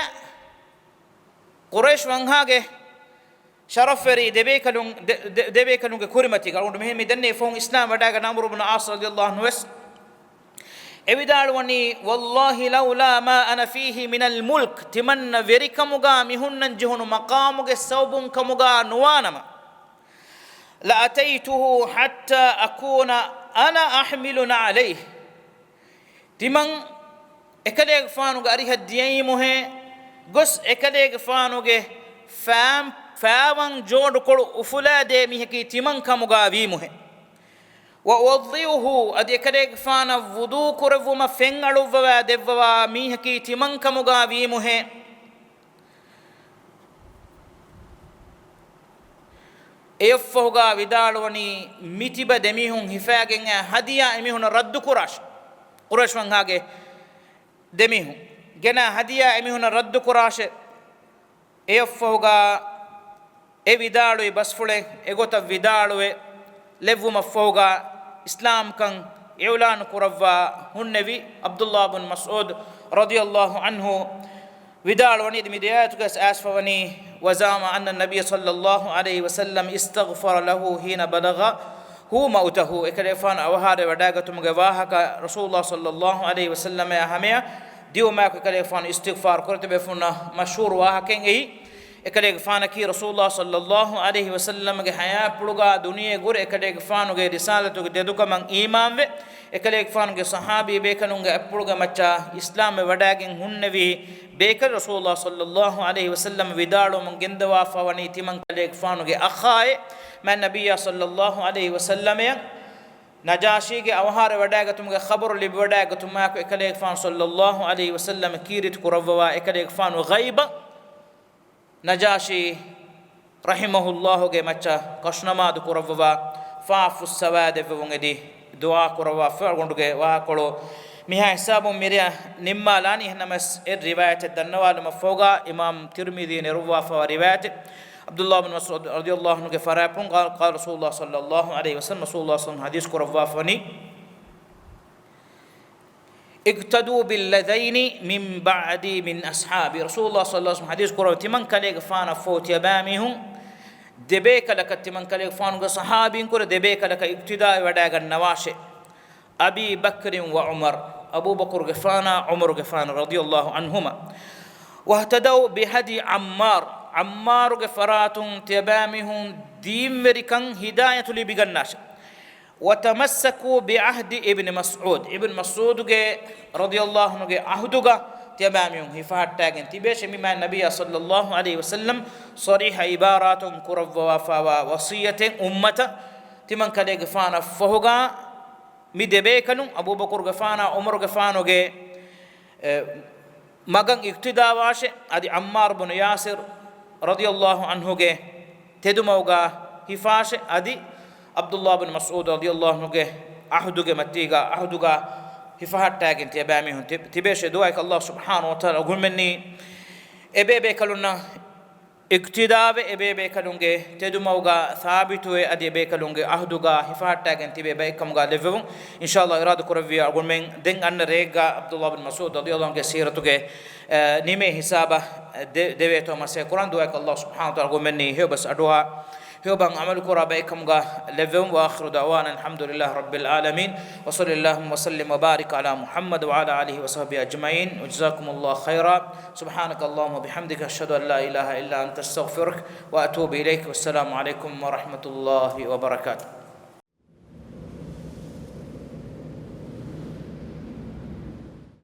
ޤުރައިޝް ވަންހާގެ ޝަރަފްވެރި ދެބޭކަލުން، ދެ، ދެ، ދެބޭކަލުންގެ ކުރިމަތީގަ. އަޅުގަނޑު މިހެން މި ދެންނެވި ފަހުން އިސްލާމް ވަޑައިގަންނަ ޢަމްރު ބުނު ޢާޞް ރަޟިޔައްލާހު ޢަންހު ވެސް އެވިދާޅުވަނީ، والله لولا ما أنا فيه من الملك، ތިމަންނަ ވެރިކަމުގަ މި ހުންނަން ޖެހުނު މަޤާމުގެ ސަބަބުން ކަމުގަ ނުވާނަމަ، لأتيته حتى أكون أنا أحمل نعليه، ތިމަން އެކަލޭގެފާނުގެ އަރިހަށް ދިޔައީމުހޭ، ގޮސް އެކަލޭގެފާނުގެ ފާ، ފާވަން ޖޯޑުކޮޅު އުފުލާދޭ މީހަކީ ތިމަން ކަމުގަ ވީމުހޭ. وأوضئه، އަދި އެކަލޭގެފާނަށް ވުޟޫ ކުރެއްވުމަށް ފެން އަޅުއްވަވާ ދެއްވަވާ މީހަކީ ތިމަން ކަމުގަ ވީމުހޭ. އެއަށްފަހުގަ ވިދާޅުވަނީ، މިތިބަ ދެމީހުން ހިފައިގެން އައި ހަދިޔާ އެމީހުންނަށް ރައްދު ކުރާށޭ. ޤުރައިޝް ވަންހާގެ ދެމީހުން. ގެނާ ހަދިޔާ އެމީހުނަށް ރައްދު ކުރާށޭ. އެއަށްފަހުގާ އެ ވިދާޅުވި ބަސްފުޅެއް އެގޮތަށް ވިދާޅުވެ ލެއްވުމަށްފަހުގާ، އިސްލާމްކަން އިޢުލާނު ކުރައްވާ ހުންނެވި ޢަބްދުﷲ ބިން މަސްޢޫދު ރަޟިޔަﷲ ޢަންހު ވިދާޅުވަނީ، މި ރިވާޔަތުގައި އައިސްފަވަނީ، وزعم أن النبي صلى الله عليه وسلم استغفر له حين بلغه موته. އެކަލޭގެފާނު އަވަހާރަވެވަޑައިގަތުމުގެ ވާހަކަ ރަސޫލުﷲ ޞައްލަﷲ ޢަލައިހި ވަސައްލަމައާ ހަމަޔަށް ދިއުމާއެކު އެކަލޭގެފާނު އިސްތިޣްފާރު ކުރެވި ތިބޭފުޅުންނަށް މަޝްހޫރު ވާހަކައެއް އެއީ. އެކަލޭގެފާނަކީ ރަސޫލުﷲ ޞައްލަﷲ ޢަލައިހި ވަސައްލަމަގެ ޙަޔާތްޕުޅުގާ ދުނިޔޭގަ އިރު އެކަލޭގެފާނުގެ ރިސާލަތުގެ ދެދުކަމަށް އީމާންވެ، އެކަލޭގެފާނުގެ ޞަޙާބީ ބޭކަލުންގެ އަތްޕުޅުގެ މައްޗަށް އިސްލާމްވެ ވަޑައިގެން ހުންނެވި ބޭކަލް ރަސޫލުﷲ ޞައްލަﷲ ޢަލައިހި ވަސައްލަމަ ވިދާޅުވަމުން ގެންދަވާފަވަނީ ތިމަން ކަލޭގެފާނުގެ އަޚާއޭ، މާތް ނަބިއްޔާ ޞައްލަﷲ ޢަލައިހި ވަސައްލަމަޔަށް ނަޖާޝީގެ އަވަހާރަވެވަޑައިގަތުމުގެ ޚަބަރު ލިބިވަޑައިގަތުމާއެކު އެކަލޭގެފާނު ޞައްލަﷲ ޢަލައިހި ވަސައްލަމަ ކީރިތި ކުރައްވަވާ އެކަލޭގެފާނު ޣައިބަށް ނަޖާޝީ ރަޙިމަހުﷲގެ މައްޗަށް ކަށުނަމާދު ކުރައްވަވާ ފާފުއްސަވާ ދެއްވެވުން އެދި ދުޢާ ކުރައްވާފަ އަޅުގަނޑުގެ ވާހަކަކޮޅު މިހާ ހިސާބުން މިރެއަށް ނިންމާލާނީ. އެހެންނަމަވެސް އެ ރިވާޔަތެއް ދަންނަވާލުމަށްފަހުގާ އިމާމް ތިރްމިޛީ ނެރުއްވާފަވާ ރިވާޔަތެއް. ޢަބްދުﷲ ބިން މަސްޢޫދު ރަޟިޔަﷲ ޢަންހުގެ ފަރާތުން قال، قال رسول الله صلى الله عليه وسلم، ރަސޫލުﷲ ޞައްލަﷲ ޢަލައިހި ވަސައްލަމަ، ރަސޫލުﷲ ޞައްލަﷲ ޢަލައިހި ވަސައްލަމަ ޙަދީޘް ކުރައްވާފަވަނީ، اقتدوا باللذين من بعدي من أصحابي. ރަސޫލުﷲ ޞައްލަﷲ ޢަލައިހި ވަސައްލަމަ ޙަދީޘް ކުރައްވަ ތިމަން ކަލޭގެފާނަށްފަހު ތިޔަބައިމީހުން ދެބޭކަލަކަށް، ތިމަން ކަލޭގެފާނުގެ ޞަޙާބީންކުރެ ދެބޭކަލަކަށް އިޤްތިދާވެވަޑައިގަންނަވާށޭ. أبي بكر وعمر، އަބޫބަކުރުގެފާނާ ޢުމަރުގެފާނު رضي الله عنهما. واهتدوا بهدي عمار، ޢައްމާރުގެ ފަރާތުން ތިޔަބައިމީހުން ދީންވެރިކަން ހިދާޔަތު ލިބިގަންނާށޭ. وتمسكوا بعهد ابن مسعود، އިބްނު މަސްޢޫދުގެ ރަޟިޔަﷲ ޢަންހުގެ ޢަހުދުގަ ތިޔަބައިމީހުން ހިފަހައްޓާގެން ތިބޭށޭ. މި މާތް ނަބިއްޔާ ޞައްލަﷲ ޢަލައިހި ވަސައްލަމަ ޞަރީޙަ ޢިބާރާތުން ކުރައްވަވާފަވާ ވަޞިއްޔަތެއް އުއްމަތަށް ތިމަން ކަލޭގެފާނަށްފަހުގާ މި ދެބޭކަލުން އަބޫބަކުރުގެފާނާ ޢުމަރުގެފާނުގެ، އެ، މަގަށް އިޤްތިދާވާށޭ. އަދި ޢައްމާރު ބުނު ޔާސިރު ރަޟިޔަﷲ ޢަންހުގެ ތެދުމަގުގާ ހިފާށޭ. އަދި ޢަބްދުﷲ ބިން މަސްޢޫދު ރަޟިޔަﷲ ޢަންހުގެ ޢަހުދުގެ މަތީގާ، ޢަހުދުގާ ހިފަހައްޓާގެން ތިޔަބައިމީހުން ތި-، ތިބޭށޭ. ދުޢާއަކީ ﷲ ސުބްޙާނަހޫ ވަތަޢާލާ އަޅުގަނޑުމެންނީ އެބޭބޭކަލުންނަށް އިޤްތިދާވެ، އެބޭބޭކަލުންގެ ތެދުމަގުގާ ސާބިތުވެ، އަދި އެބޭކަލުންގެ ޢަހުދުގާ ހިފަހައްޓާގެން ތިބޭ ބައެއްކަމުގާ ލެއްވެވުން. އިންޝާﷲ އިރާދަ ކުރެއްވިޔާ އަޅުގަނޑުމެން ދެން އަންނަ ރެއެއްގާ ޢަބްދުﷲ ބިން މަސްޢޫދު ރަޟިޔަﷲ ޢަންހުގެ ސީރަތުގެ، އެ، ނިމޭ ހިސާބަށް ދެ-، ދެވޭތޯ މަސައްކަތް ކުރަން. ދުޢާއަކީ ﷲ ސުބްޙާނަހޫ ވަތަޢާލާ އަޅުގަނޑުމެންނީ ހެޔޮބަސް އަޑުއަހާ، ހެޔޮބަހަށް ޢަމަލުކުރާ ބައެއްކަމުގާ ލެއްވެވުން. وآخر دعوانا أن الحمد لله رب العالمين، وصل اللهم وسلم وبارك على محمد وعلى آله وصحبه أجمعين، وجزاكم الله خيرا. سبحانك اللهم وبحمدك، أشهد أن لا إله إلا أنت، أستغفرك وأتوب إليك. والسلام عليكم ورحمة الله وبركاته.